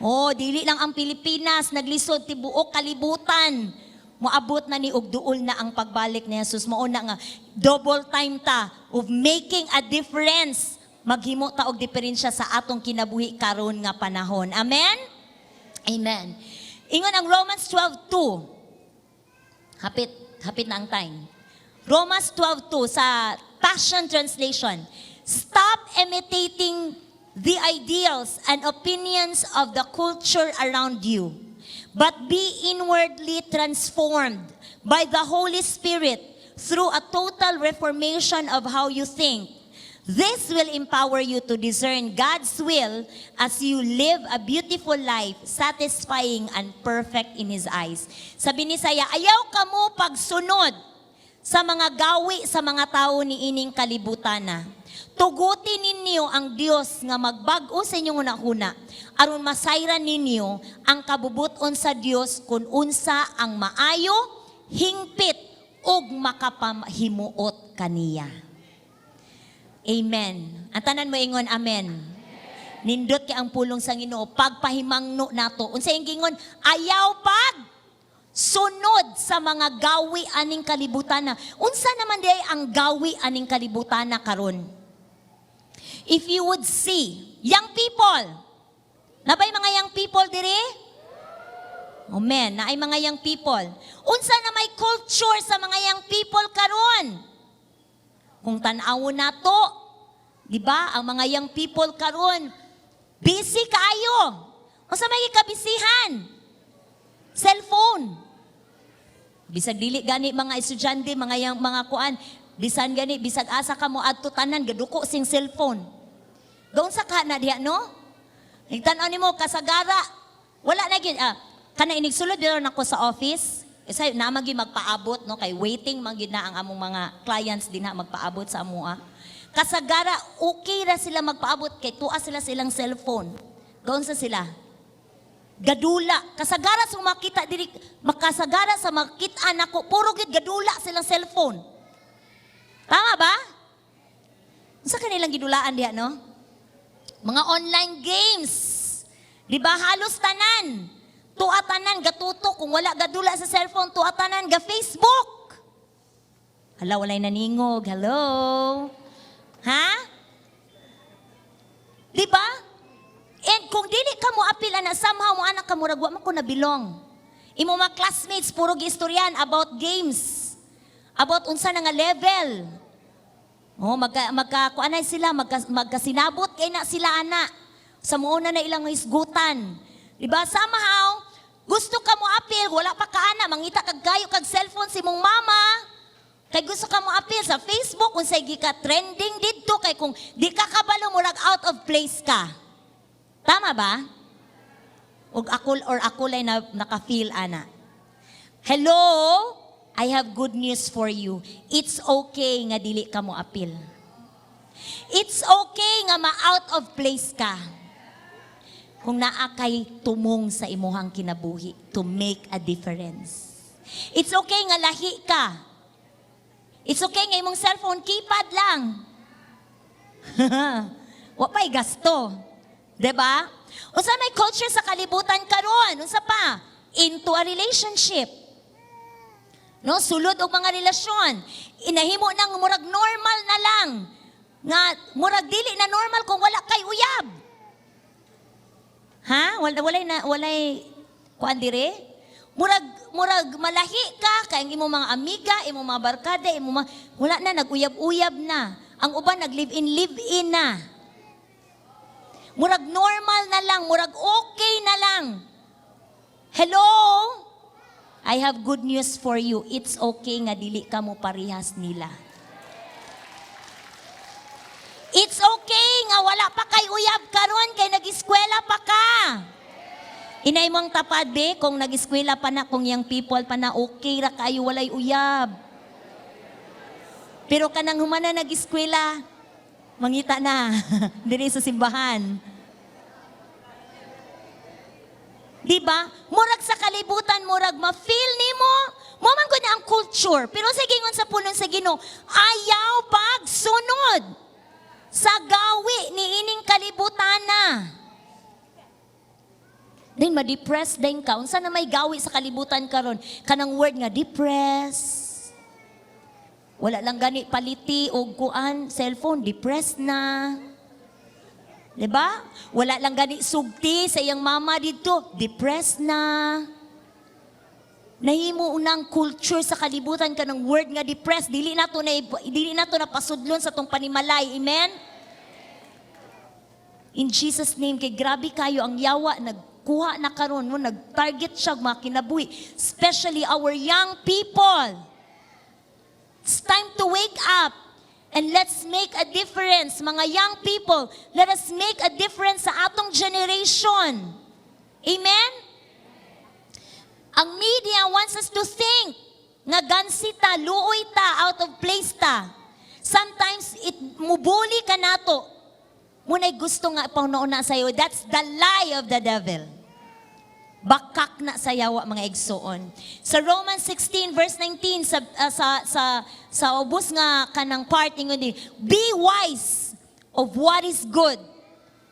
Oh, dili lang ang Pilipinas, naglisod tibuok kalibutan. Moabot na ni og duol na ang pagbalik ni Jesus. Mao na nga double time ta of making a difference. Maghimo ta og diferensya sa atong kinabuhi karon nga panahon. Amen? Amen. Ingon ang Romans 12:2. Hapit, hapit na ang time. Romans 12:2 sa Passion Translation. "Stop imitating the ideals and opinions of the culture around you, but be inwardly transformed by the Holy Spirit through a total reformation of how you think. This will empower you to discern God's will as you live a beautiful life, satisfying and perfect in His eyes." Sabi ni Saya, ayaw kamo pagsunod sa mga gawi sa mga tao ni ining kalibutan na. Tuguti ninyo ang Dios nga magbag-o sa inyong hunahuna aron masayran ninyo ang kabubuton sa Dios kung unsa ang maayo, hingpit ug makapahimuot kaniya. Amen. Ang tanan mo ingon, "Amen." Nindot kay ang pulong sa Ginoo, pagpahimangno nato. Unsa iyang gingon? Ayaw pag sunod sa mga gawi aning kalibutan na. Unsa naman diay ang gawi aning kalibutan na karon? If you would see, young people, nabay mga young people diri? Amen, naay mga young people. Unsa na may culture sa mga young people karon? Kung tan-awon nato, di ba? Ang mga young people karon, busy kaayo. Unsa may kabisihan? Cellphone. Bisag dili gani mga estudyante, mga yang mga kuan, bisan gani bisag asa ka mo adto, tanan gaduko sing cellphone. Gaunsa ka na diha, no? Tan-aw nimo kasagara. Wala na gyud kana inigsulod dito nako sa office. Isa na magi magpaabot, no, kay waiting man gyud na ang among mga clients dinha magpaabot sa amoa. Kasagara okay ra sila magpaabot kay tuwa sila sa ilang cellphone. Gaunsa sila? Gadula. Kasagara sa makita diri, makasagara sa makita nako, puro gyud gadula silang cellphone. Tama ba? Unsa kanilang gidulaan diha, no? Mga online games. Di ba halos tanan? Tuwa tanan gatutok kung wala gadula sa cellphone, tuwa tanan ga Facebook. Hala, walay naningog. Hello? Ha? Di ba? And kung dili ka mo apil ana, somehow mo anak ka, murag wa man ko na belong. Imo mga classmates puro giistoryan about games. About unsa na nga level. Oh, magka magka kuanay sila, magkasinabot kay na sila ana. Sa muuna na ilang hisgutan. Di ba? Somehow, gusto ka mo apil, wala pa ka ana, mangita kag kayo kag cellphone si mong mama. Kay gusto ka mo apil sa Facebook unsay gika trending didto, kay kung di ka kabalo, murag out of place ka. Tama ba? Ug ako or ako lay na naka-feel ana. Hello? I have good news for you. It's okay nga dili ka mo apil. It's okay nga ma-out of place ka. Kung naa kay tumong sa imuhang kinabuhi to make a difference. It's okay nga lahi ka. It's okay nga imong cellphone keypad lang. Wa pa'y gasto. 'Di ba? Unsa may culture sa kalibutan karon? Unsa pa? Into a relationship. No, sulod og mga relasyon. Inahimo nang murag normal na lang. Nga murag dili na normal kung wala kay uyab. Ha? Wala walay na walay kuan dire? Murag malahi ka kay ang imong mga amiga, imong mga barkada, imong mga, wala na, nag-uyab-uyab na. Ang uban nag live-in, live-in na. Murag normal na lang, murag okay na lang. Hello? I have good news for you. It's okay nga dili ka mo parihas nila. It's okay nga wala pa kay uyab karon kay nag-eskwela pa ka. Inay mong tapad be, kung nag-eskwela pa na, kung young people pa na, okay ra kayo walay uyab. Pero kanang humana nag-eskwela, mangita na diri sa simbahan. Di ba? Murag sa kalibutan, murag ma-feel nimo. Mo man gud na ang culture. Pero sa gingon sa pulong sa Ginoo, ayaw pagsunod sa gawi ni ining kalibutan na. Then ma-depress din ka. Unsa na may gawi sa kalibutan karon? Kanang word nga depress. Wala lang gani paliti og kuan cellphone, depressed na. 'Di ba? Wala lang gani sugti sa iyang mama dito, depressed na. Nahimo unang culture sa kalibutan kanang word nga depressed, dili nato na pasudlon sa tong panimalay. Amen. In Jesus' name, kay grabe kayo ang yawa nagkuha na karon mo, nag-target siya og mga kinabuhi, especially our young people. It's time to wake up and let's make a difference. Mga young people, let us make a difference sa atong generation. Amen? Ang media wants us to think nga gansi ta, luoy ta, out of place ta. Sometimes it mubuli ka nato. Muna'y gusto nga pauna sa'yo. That's the lie of the devil. Bakak na sa yawa, mga igsoon. Sa Romans 16 verse 19, sa ubos nga kanang part, ingon din, "Be wise of what is good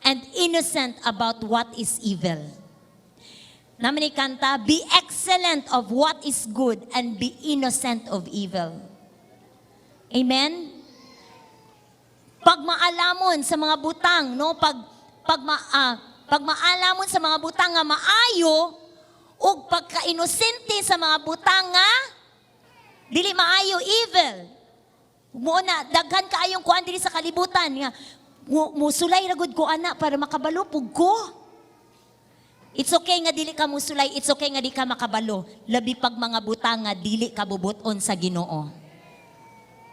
and innocent about what is evil." Naman ni kanta, "Be excellent of what is good and be innocent of evil." Amen? Pag maalamon sa mga butang, no? Pag maalamon sa mga butang nga maayo ug pagka-inosente sa mga butang nga dili maayo, evil. Mo na daghan kaayong kuan diri sa kalibutan nga musulay ra gud ko ana para makabalo pug ko. It's okay nga dili ka musulay, it's okay nga di ka makabalo. Labi pag mga butang nga dili ka bubuton sa Ginoo.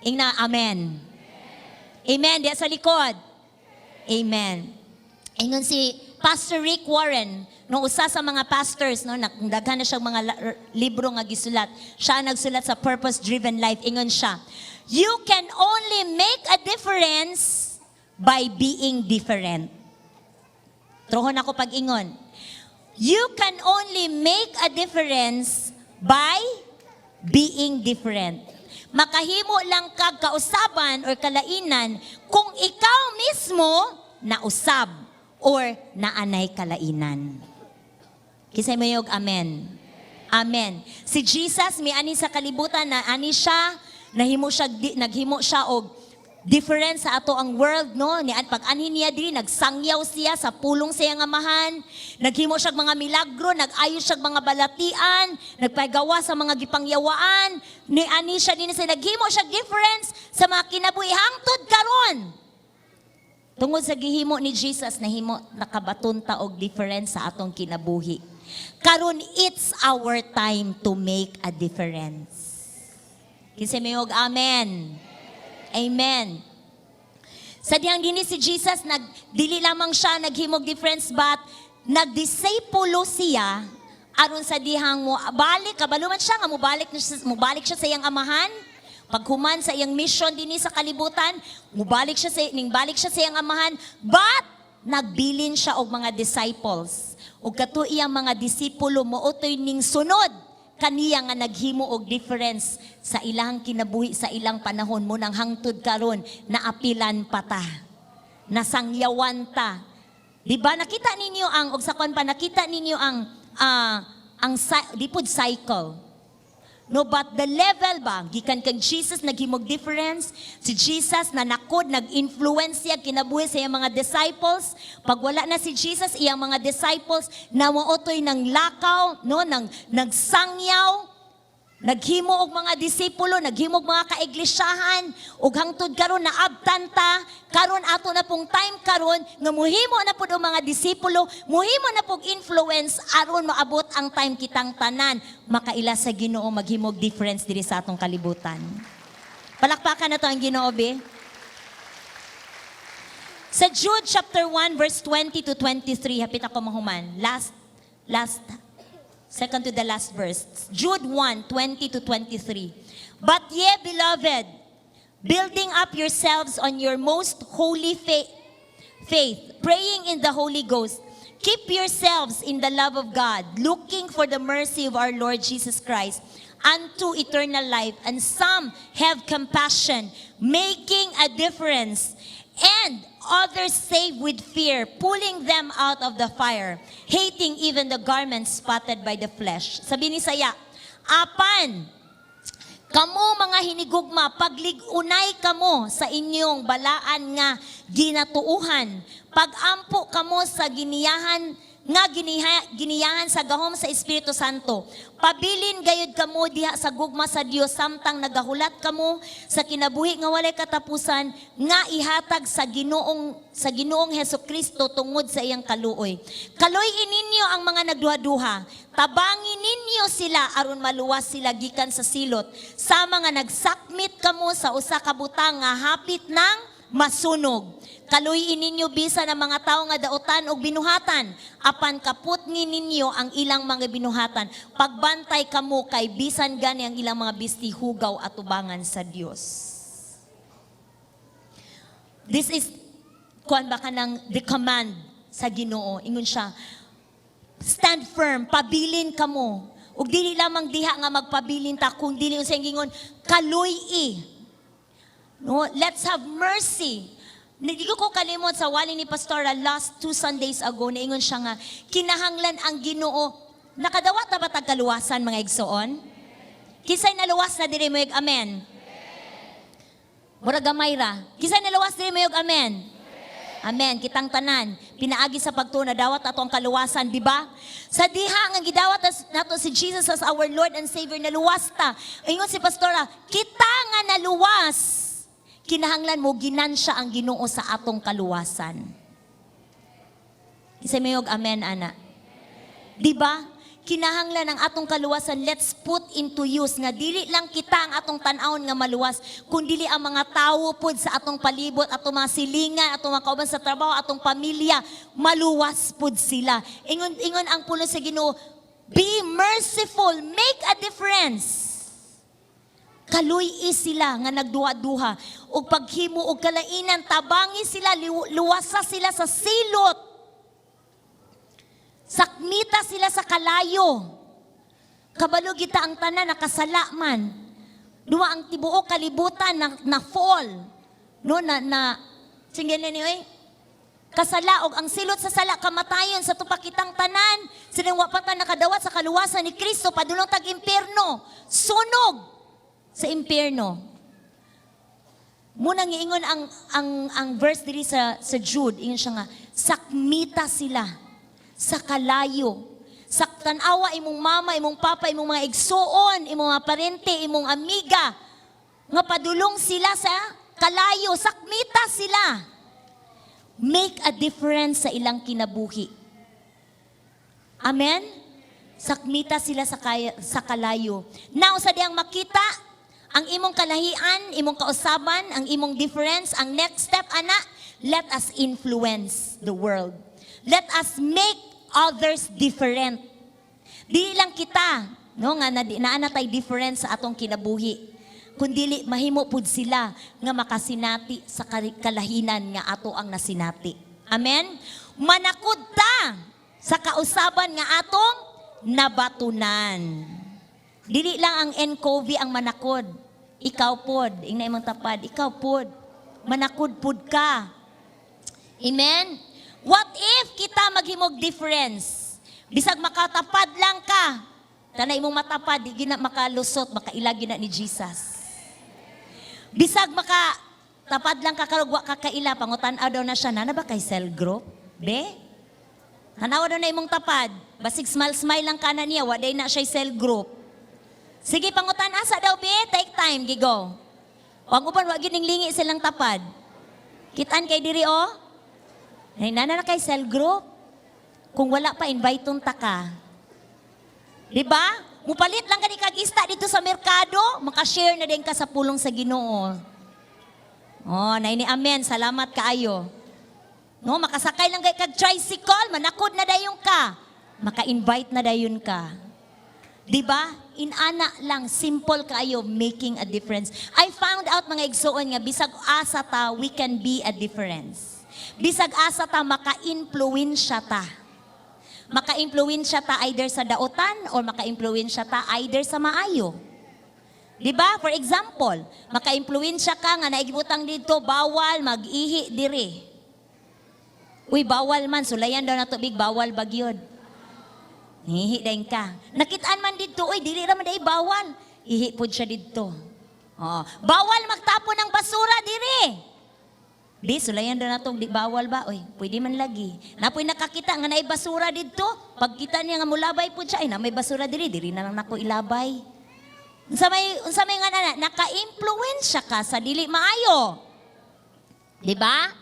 Ingna, amen. Amen. Diya sa likod. Amen. Ingon si Pastor Rick Warren, no, usa sa mga pastors, no, daghan na siyang mga libro nga gisulat. Siya ang nagsulat sa Purpose Driven Life. Ingon siya, "You can only make a difference by being different." Truhon ako pag-ingon. You can only make a difference by being different. Makahimo lang kag kausaban or kalainan kung ikaw mismo nausab or naanay kalainan. Kisay mayog amen. Amen. Si Jesus miani sa kalibutan na ani siya, nahimo siya naghimo siya og difference sa ato ang world, no, ni pag anhi niya diri, nagsangyaw siya sa pulong sa iyang Amahan, naghimo siya og mga milagro, nag-ayo siya og mga balatian, nagpagawa sa mga gipangyawaan. Ni ani siya dinhi sa naghimo siya difference sa mga kinabuhi hangtod karon. Tungod sa gihimo ni Jesus, nahimo nakabaton ta og difference sa atong kinabuhi. Karon it's our time to make a difference. Kinsa mayog amen? Amen. Sa diyang dinhi si Jesus, nag dili lamang siya naghimog difference, but Nagdisipulo siya aron sa dihang mo balik, kabalo man siya nga mobalik siya sa iyang Amahan. Paghuman sa iyang mission dinhi sa kalibutan, mobalik siya sa ning balik siya sa iyang Amahan, but nagbilin siya og mga disciples. Ug kato iyang mga disipulo mao toy ning sunod kaniya nga naghimo og difference sa ilang kinabuhi sa ilang panahon mo nang hangtod karon naapilan pa ta. Nasangyawan ta. Di ba nakita ninyo ang og sa kwan pa, nakita ninyo ang di pod cycle. No, but the level ba, gikan kang Jesus naghimog difference, si Jesus na nakod, nag-influence siya, kinabuhi sa iyang mga disciples. Pag wala na si Jesus, iyang mga disciples, na maotoy ng lakaw, no, nang nagsangyaw, naghimo og mga disipulo, naghimo og mga kaiglisyahan, ug hangtod karon naabtan ta, karon ato na pong time karon nga muhimo na pud og mga disipulo, muhimo na pug influence aron maabot ang time kitang tanan makaila sa Ginoo, maghimog difference diri sa atong kalibutan. Palakpakan nato ang Ginoo, be. Sa Jude chapter 1 verse 20 to 23, hapit ako mahuman. Last last second to the last verse. Jude 1, 20 to 23. "But ye, beloved, building up yourselves on your most holy faith, praying in the Holy Ghost, keep yourselves in the love of God, looking for the mercy of our Lord Jesus Christ unto eternal life. And some have compassion, making a difference, and others save with fear, pulling them out of the fire, hating even the garments spotted by the flesh." Sa Binisaya, "Apan, kamo mga hinigugma, paglig-unay kamo sa inyong balaan nga ginatuuhan. Pagampo kamo sa giniyahan nga giniyahan sa gahom sa Espiritu Santo. Pabilin gayud kamo diha sa gugma sa Dios samtang nagahulat kamo sa kinabuhi nga walay katapusan nga ihatag sa Ginoong Hesus Kristo tungod sa iyang kaluoy. Kaluy-i ninyo ang mga nagduha-duha. Tabangi ninyo sila aron maluwas sila gikan sa silot. Sama nga nagsakmit kamo sa usa ka butang nga hapit nang masunog. Kaluy-i ninyo bisan ang mga tawo nga dautan og binuhatan, apan kaputngi ninyo ang ilang mga binuhatan. Pagbantay kamo kay bisan gani ang ilang mga bisti hugaw atubangan sa Dios." This is kuan ba, kanang the command sa Ginoo. Ingon siya, stand firm, pabilin kamo. Ug dili lamang diha nga magpabilin ta, kung dili unsay gingon, kaluy-i. No, let's have mercy. Hindi ko kalimot sa wali ni Pastora last 2 Sundays ago, naingon siya nga, kinahanglan ang Ginoo. Nakadawat na ba tag kaluwasan, mga igsoon? Kinsay naluwas na diri, moyog amen? Mura gamay ra. Kinsay naluwas diri, moyog amen? Amen. Kitang tanan, pinaagi sa pagtuo nadawat ato ang kaluwasan, di ba? Sa diha nga gidawat nato si Jesus as our Lord and Savior, naluwas ta. Ingon si Pastora, kita nga naluwas, kinahanglan mo ginansya ang Ginoo sa atong kaluwasan. Kinsay mayog amen ana? Di ba? Kinahanglan ang atong kaluwasan, let's put into use nga dili lang kita ang atong tan-awon nga maluwas, kun dili ang mga tawo pod sa atong palibot, atong mga silingan, atong mga kauban sa trabaho, atong pamilya, maluwas pod sila. Ingon ingon ang pulong sa Ginoo, be merciful, make a difference. Kaluy-i sila nga nagduha-duha ug paghimo og kalainan, tabangi sila, luwasa sila sa silot. Sakmita sila sa kalayo. Kabalo kita ang tanan nakasala man. Duwa ang tibuok kalibutan na fall. No, na na sige ni oy. Kasala og ang silot sa sala kamatayon sa tupa kitang tanan. Sinang wa pa ta nakadawat sa kaluwasan ni Kristo, padulong tag impierno. Sunog sa impierno. Munang giingon ang verse diri sa Jude, ingon siya nga sakmita sila sa kalayo. Saktan-awa imong mama, imong papa, imong mga igsuon, imong mga parente, imong amiga nga padulong sila sa kalayo, sakmita sila. Make a difference sa ilang kinabuhi. Amen? Sakmita sila sa kalayo. Now, sa diyang makita, ang imong kalahian, imong kausaban, ang imong difference, ang next step, ana, let us influence the world. Let us make others different. Dili lang kita, no, nga naa na tay difference sa atong kinabuhi, kundili mahimo pud sila nga makasinati sa kalahinan nga ato ang nasinati. Amen? Manakod ta sa kausaban nga atong nabatunan. Dili lang ang NCOV ang manakod. Ikaw pod, ingna imong tapad, ikaw pod. Manakod pod ka. Amen? What if kita maghimog difference? Bisag makatapad lang ka. Tanay imong matapad, di gina makalusot, makaila gina ni Jesus. Bisag maka tapad lang ka karog wa ka kaila, pangutan-aw daw na siya, naa na ba kay cell group? Be? Tanawa daw na imong tapad. Basig smile smile lang ka na niya, wa day na siya cell group. Sige, pangutan asa daw be, take time, gigo. Ang uban wa gyud ning lingi silang tapad. Kitaan kay diri oh. Ay, naa na kay cell group? Kung wala pa, invite ta ka. Di ba? Mupalit lang kani kag isda dito sa merkado, makashare na din ka sa pulong sa Ginoo. Oh, naini amen, salamat kaayo. No, makasakay lang kay kag tricycle, manakod na dayon ka. Maka-invite na dayon ka. Di ba? Inana lang, simple kaayo, making a difference. I found out, mga igsoon, nga bisag asa ta, we can be a difference. Bisag asa ta, maka-influensya ta. Maka-influensya ta either sa daotan or maka-influensya ta either sa maayo. Di ba? For example, maka-influensya ka nga naigibutang dito, bawal mag-ihi diri. Uy, bawal man, sulayan daw na tubig, bawal bagyod. Ihi din ka. Nakitaan man dito, uy, dili ra man day bawal. Ihi pod siya dito. Oh. Bawal magtapon ng basura diri. Di, sulayan daw na di bawal ba? Uy, pwede man lagi. Napoy nakakita nga naay basura dito. Pagkita niya nga mulabay po siya, ay na may basura diri, diri na lang nako ilabay. Unsa may nga na, naka-influensya ka sa dili maayo. Di ba?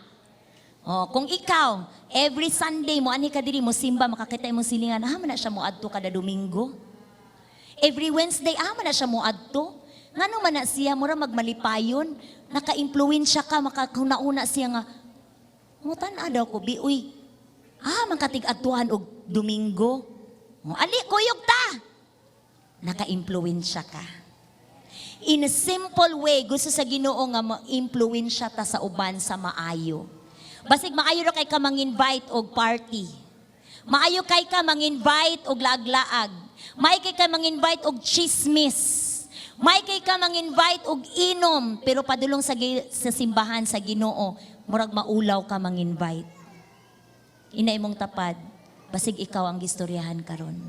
Oh, kung ikaw, every Sunday mo ani ka diri mo simba, makakita imong silingan, ah, man na siya mo adto kada Domingo. Every Wednesday, ah, man na siya mo adto. Ngano man na siya mura magmalipayon, naka-influensya ka, makakuna-una siya nga, mutan daw ko, bi, uy, ah, man katig adtuan og Domingo. Oh, ali, kuyog ta. Naka-influensya ka. In a simple way, gusto sa Ginoo nga ma-influensya ta sa uban sa maayo. Basig maayo ra kay ka mang-invite og party. Maayo kay ka mang-invite og laag-laag. Maayo kay ka mang-invite og chismis. Maayo kay ka mang-invite og inom, pero padulong sa simbahan sa Ginoo, murag maulaw ka mang-invite. Ingna imong tapad, basig ikaw ang gistoryahan karon.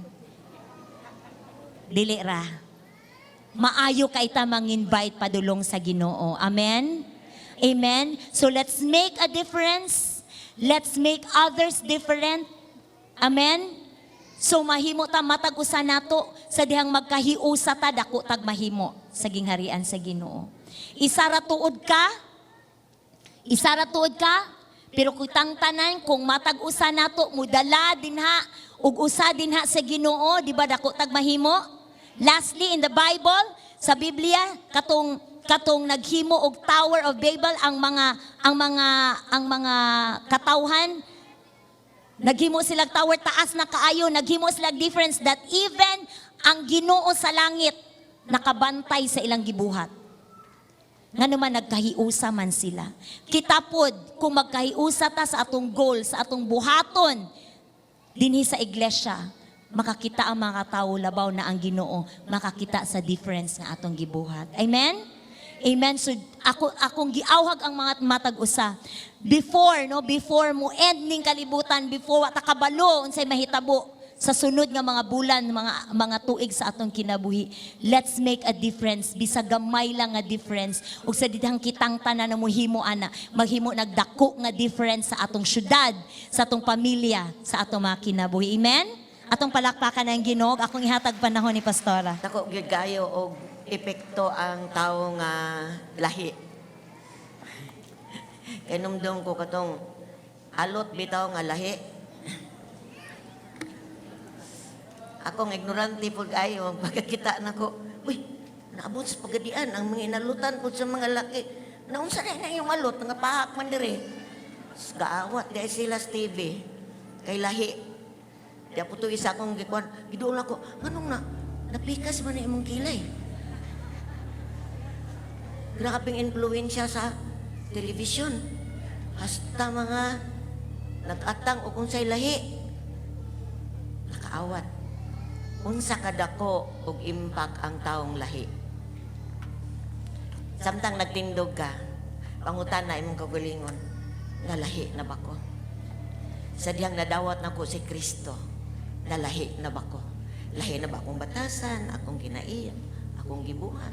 Dili ra. Maayo kay ta mang-invite padulong sa Ginoo. Amen? Amen? So let's make a difference. Let's make others different. Amen? So mahimo ta matag usa nato sa dihang magkahiusa ta, dako tag mahimo sa gingharian sa Ginoo. Isa ra tuod ka, isa ra tuod ka, pero kitang tanan kung matag usa nato mudala dinha ug usa dinha sa Ginoo, di ba dako tag mahimo? Lastly, in the Bible, sa Biblia, katong naghimo og Tower of Babel ang mga katawhan. Naghimo sila tower, taas na kaayo, naghimo sila difference that even ang Ginoo sa langit nakabantay sa ilang gibuhat. Ngano man nagkahiusa man sila. Kita pod, kung magkahiusa ta sa atong goal, sa atong buhaton dinhi sa iglesia, makakita ang mga tao, labaw na ang Ginoo, makakita sa difference nga atong gibuhat. Amen? Amen. So akong giawhag ang mga matag usa. Before no, before mo end ning kalibutan, before wa ta kabalo unsay mahitabo sa sunod nga mga bulan, mga tuig sa atong kinabuhi. Let's make a difference, bisag gamay lang nga difference. Ug sa dihang kitang tanan na mohimo ana, maghimo nagdako nga difference sa atong syudad, sa atong pamilya, sa atong mga kinabuhi. Amen? Atong palakpakan ang Ginoo. Akong ihatag panahon ni Pastora. Dako gyud kayo og epekto ang tawo nga lahi. Kay numdum ko katong alot bitaw nga lahi. Akong ignorante pud ayo pagkakita nako. Uy, naabot sa pagadian ang mga inalutan pud sa mga laki. Naunsa na yung alot nga pahak man diri. Gaawat dahil sila sa TV. Kay lahi. Di po to isa akong gikuan, giduol ako, nganong na, napikas man na imong kilay. Grabeng influensya sa television. Hasta mga nag-atang o kung sa'y lahi. Nakaawat. Unsa kadako og impact ang taong lahi. Samtang nagtindog ka, pangutan na imong kaugalingon, nalahi na ba ko? Sa dihang nadawat nako si Kristo, nalahi na ba ko? Lahi na ba akong batasan, akong kinaiya, akong gibuhat?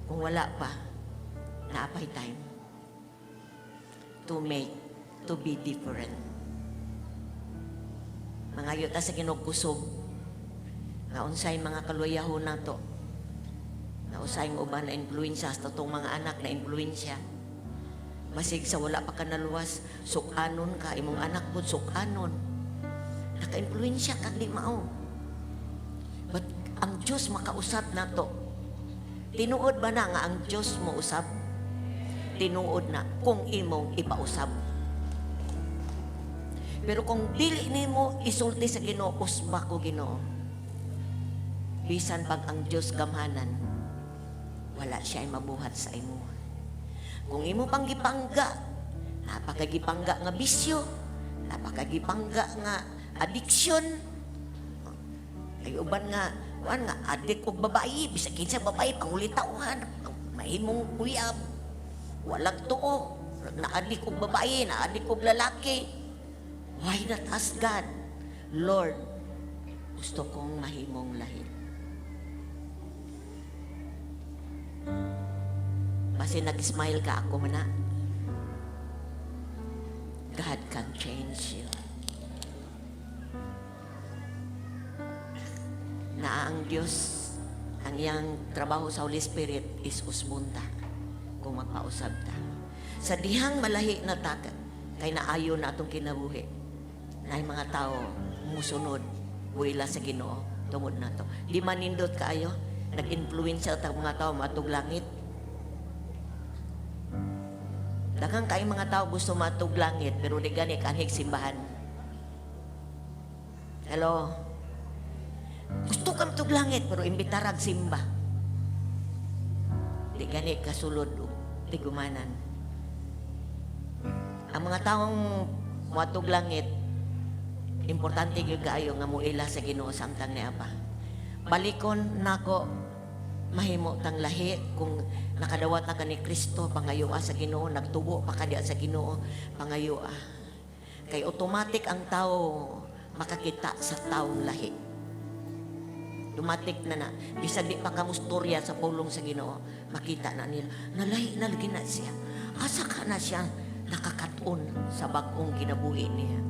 Kung wala pa, naa pay time to make, to be different. Mangayo ta sa Ginoo kusog, nga unsay mga kaluyahon nato, nga usay ng uban na influensya sa atong mga anak na influensya. Masig sa wala pa ka naluwas, sukanon ka, imong anak po sukanon. Naka-influensya ka, di mao. But ang Diyos makausab nato. Tinuod ba na nga ang Diyos mo usab? Tinuod na kung imong ipausab. Pero kung dili nimo isulti sa Ginoo, usba ko, Ginoo. Bisan pag ang Diyos gamhanan, wala siya ay mabuhat sa imo. Kung imo pang gipangga, napakagipangga nga bisyo, napakagipangga nga addiction, ay uban nga, kuan nga, adik og babae, bisag kinsa babae, pangulitawhan, mahimong uyab, walang tuo, naadik og babae, naadik og lalaki. Why not ask God, "Lord, gusto kong mahimong lahi"? Basi nag-smile ka ako man na. God can change you. Na ang Diyos, ang iyang trabaho sa Holy Spirit is usbon ta kung magpausab ta. Sa dihang malahi na ta, kay naayo na atong kinabuhi, na mga tao musunod, buhila sa Ginoo tungod nato. Di manindot kaayo, nag-influensya ta mga tao maadtog langit. Daghang kay mga tao gusto maadtog langit pero di gani kanhig simbahan. Hello? Gusto ka maadtog langit pero imbitarag simba. Di gani kasulod og tigumanan. Ang mga taong moadtog langit, importante gyud kaayo nga muila sa Ginoo samtang naa pa. Balikon nako, mahimo tang lahi. Kung nakadawat na ka ni Kristo, pangayoa sa Ginoo. Nagtubo pa ka diya sa Ginoo, pangayoa. Kay automatic ang tao makakita sa taong lahi. Automatic na na. Bisag di pa kamustorya sa pulong sa Ginoo, makita na nila. Nalahi na lagi na siya. Asa ka na siya nakakaton sa bag-ong kinabuhi niya?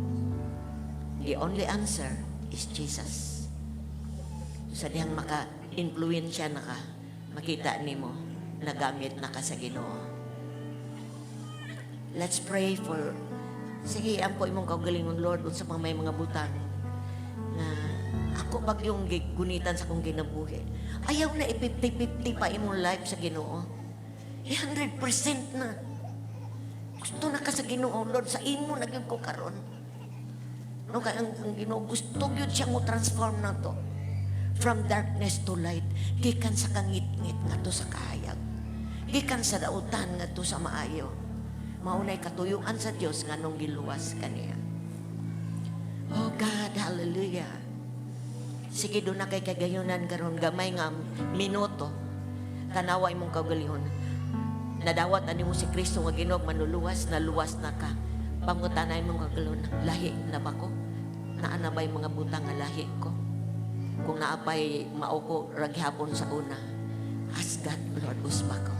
The only answer is Jesus. Sa dihang maka-influensya na ka, makita nimo nagamit na ka sa Ginoo. Let's pray for. Sige, ampo imong kaugalingon, "Lord, unsa pang may mga butang na ako bagyong gunitan sa akong kinabuhi?" Ayaw na i-50-50 pa imong life sa Ginoo. I-100% na. Gusto na ka sa Ginoo, "Lord, sa imo na gyud ko karon." No, kay ang Ginoo gusto gyud siya mo transform na to. From darkness to light, gikan sa kangitngit ngadto sa kahayag. Gikan sa dautan ngadto sa maayo. Maunay katuyuan sa Dios nganong giluwas kaniya. Oh God, hallelujah. Sige, duna kay kagayunan karon gamay nga minuto. Tanawa imong kaugalingon. Nadawat na nimo si Kristo nga Ginoo manluluwas, naluwas na ka. Pangutana imong kaugalingon, lahi na ba ko? Naa na ba'y mga butang nga lahi ko? Kung naa pay mao ko ra gihapon sa una, ask God, "Lord, usba ko.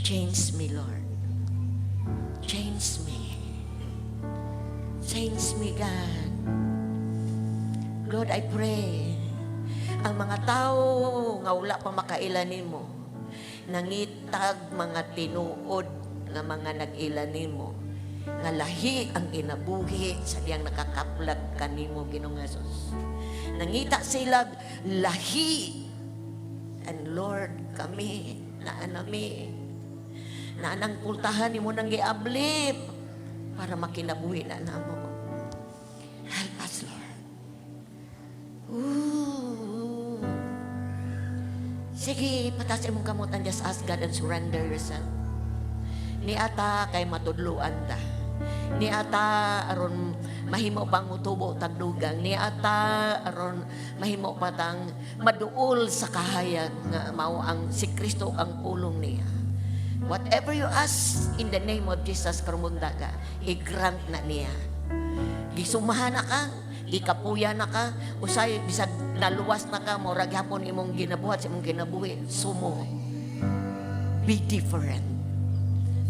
Change me, Lord. Change me. Change me, God." Lord, I pray, ang mga tao nga wala pa makaila nimo, nangitag mga tinuod nga mga nag-ila nimo, nga lahi ang kinabuhi sa diyang nakakaplag kanimo, Ginoong Jesus. Nangita sila lahi. And Lord, kami, naanami, na anang pultahan nimo nang giabli para makinabuhi na namo. Sige, pataas imong kamot and just ask God and surrender yourself. Niata kay matudluan ta. Niata aron mahimo pang mutubo tag dugang. Niata aron mahimo pa tang maduol sa kahayag nga mao ang si Kristo, ang pulong niya. Whatever you ask in the name of Jesus karong buntaga, i-grant na niya. Gisumahan na ka, gikapuya na ka, usay bisag naluwas na ka, mura gyapon imong ginabuhat sa imong kinabuhi, sumo. Be different.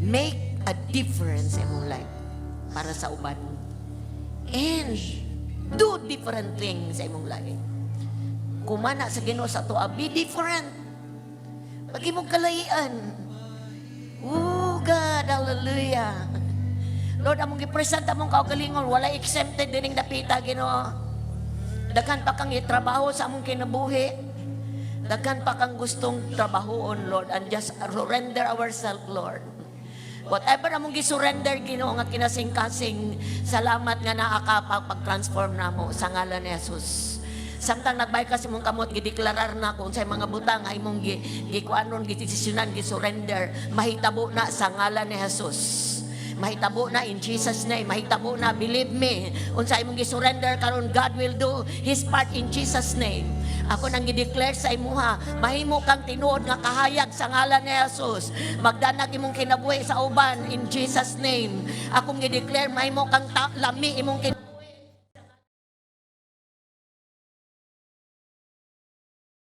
Make a difference sa imong life para sa uban. And do different things sa imong life. Kumana sa Ginoo sa atoa, be different. Pag imong kalahian. Oh God, hallelujah. Lord, among gi-present among kaugalingon, wala exempted dining dapita, Ginoo. Daghan pa kang itrabaho sa among kinabuhi. Daghan pa kang gustong trabahoon, Lord, and just surrender ourselves, Lord. Whatever among gisurrender, Ginoo, nga kinasing-kasing, salamat nga naa ka pag-transform namo sa ngalan ni Jesus. Samtang nagbay ka sa imong kamot, gideklarar na kung sa mga butang ay imong gikuanon, gidesisyonan, gisurrender, mahitabo na sa ngalan ni Jesus. Mahitabo na in Jesus' name. Mahitabo na, believe me. Unsa imong gisurrender karon, God will do His part in Jesus' name. Ako nang gi-declare sa imuha, mahimo kang tinuod nga kahayag sa ngalan ni Jesus. Magdanag imong kinabuhi sa uban in Jesus' name. Akong gi-declare, mahimo kang lami imong kinabuhi.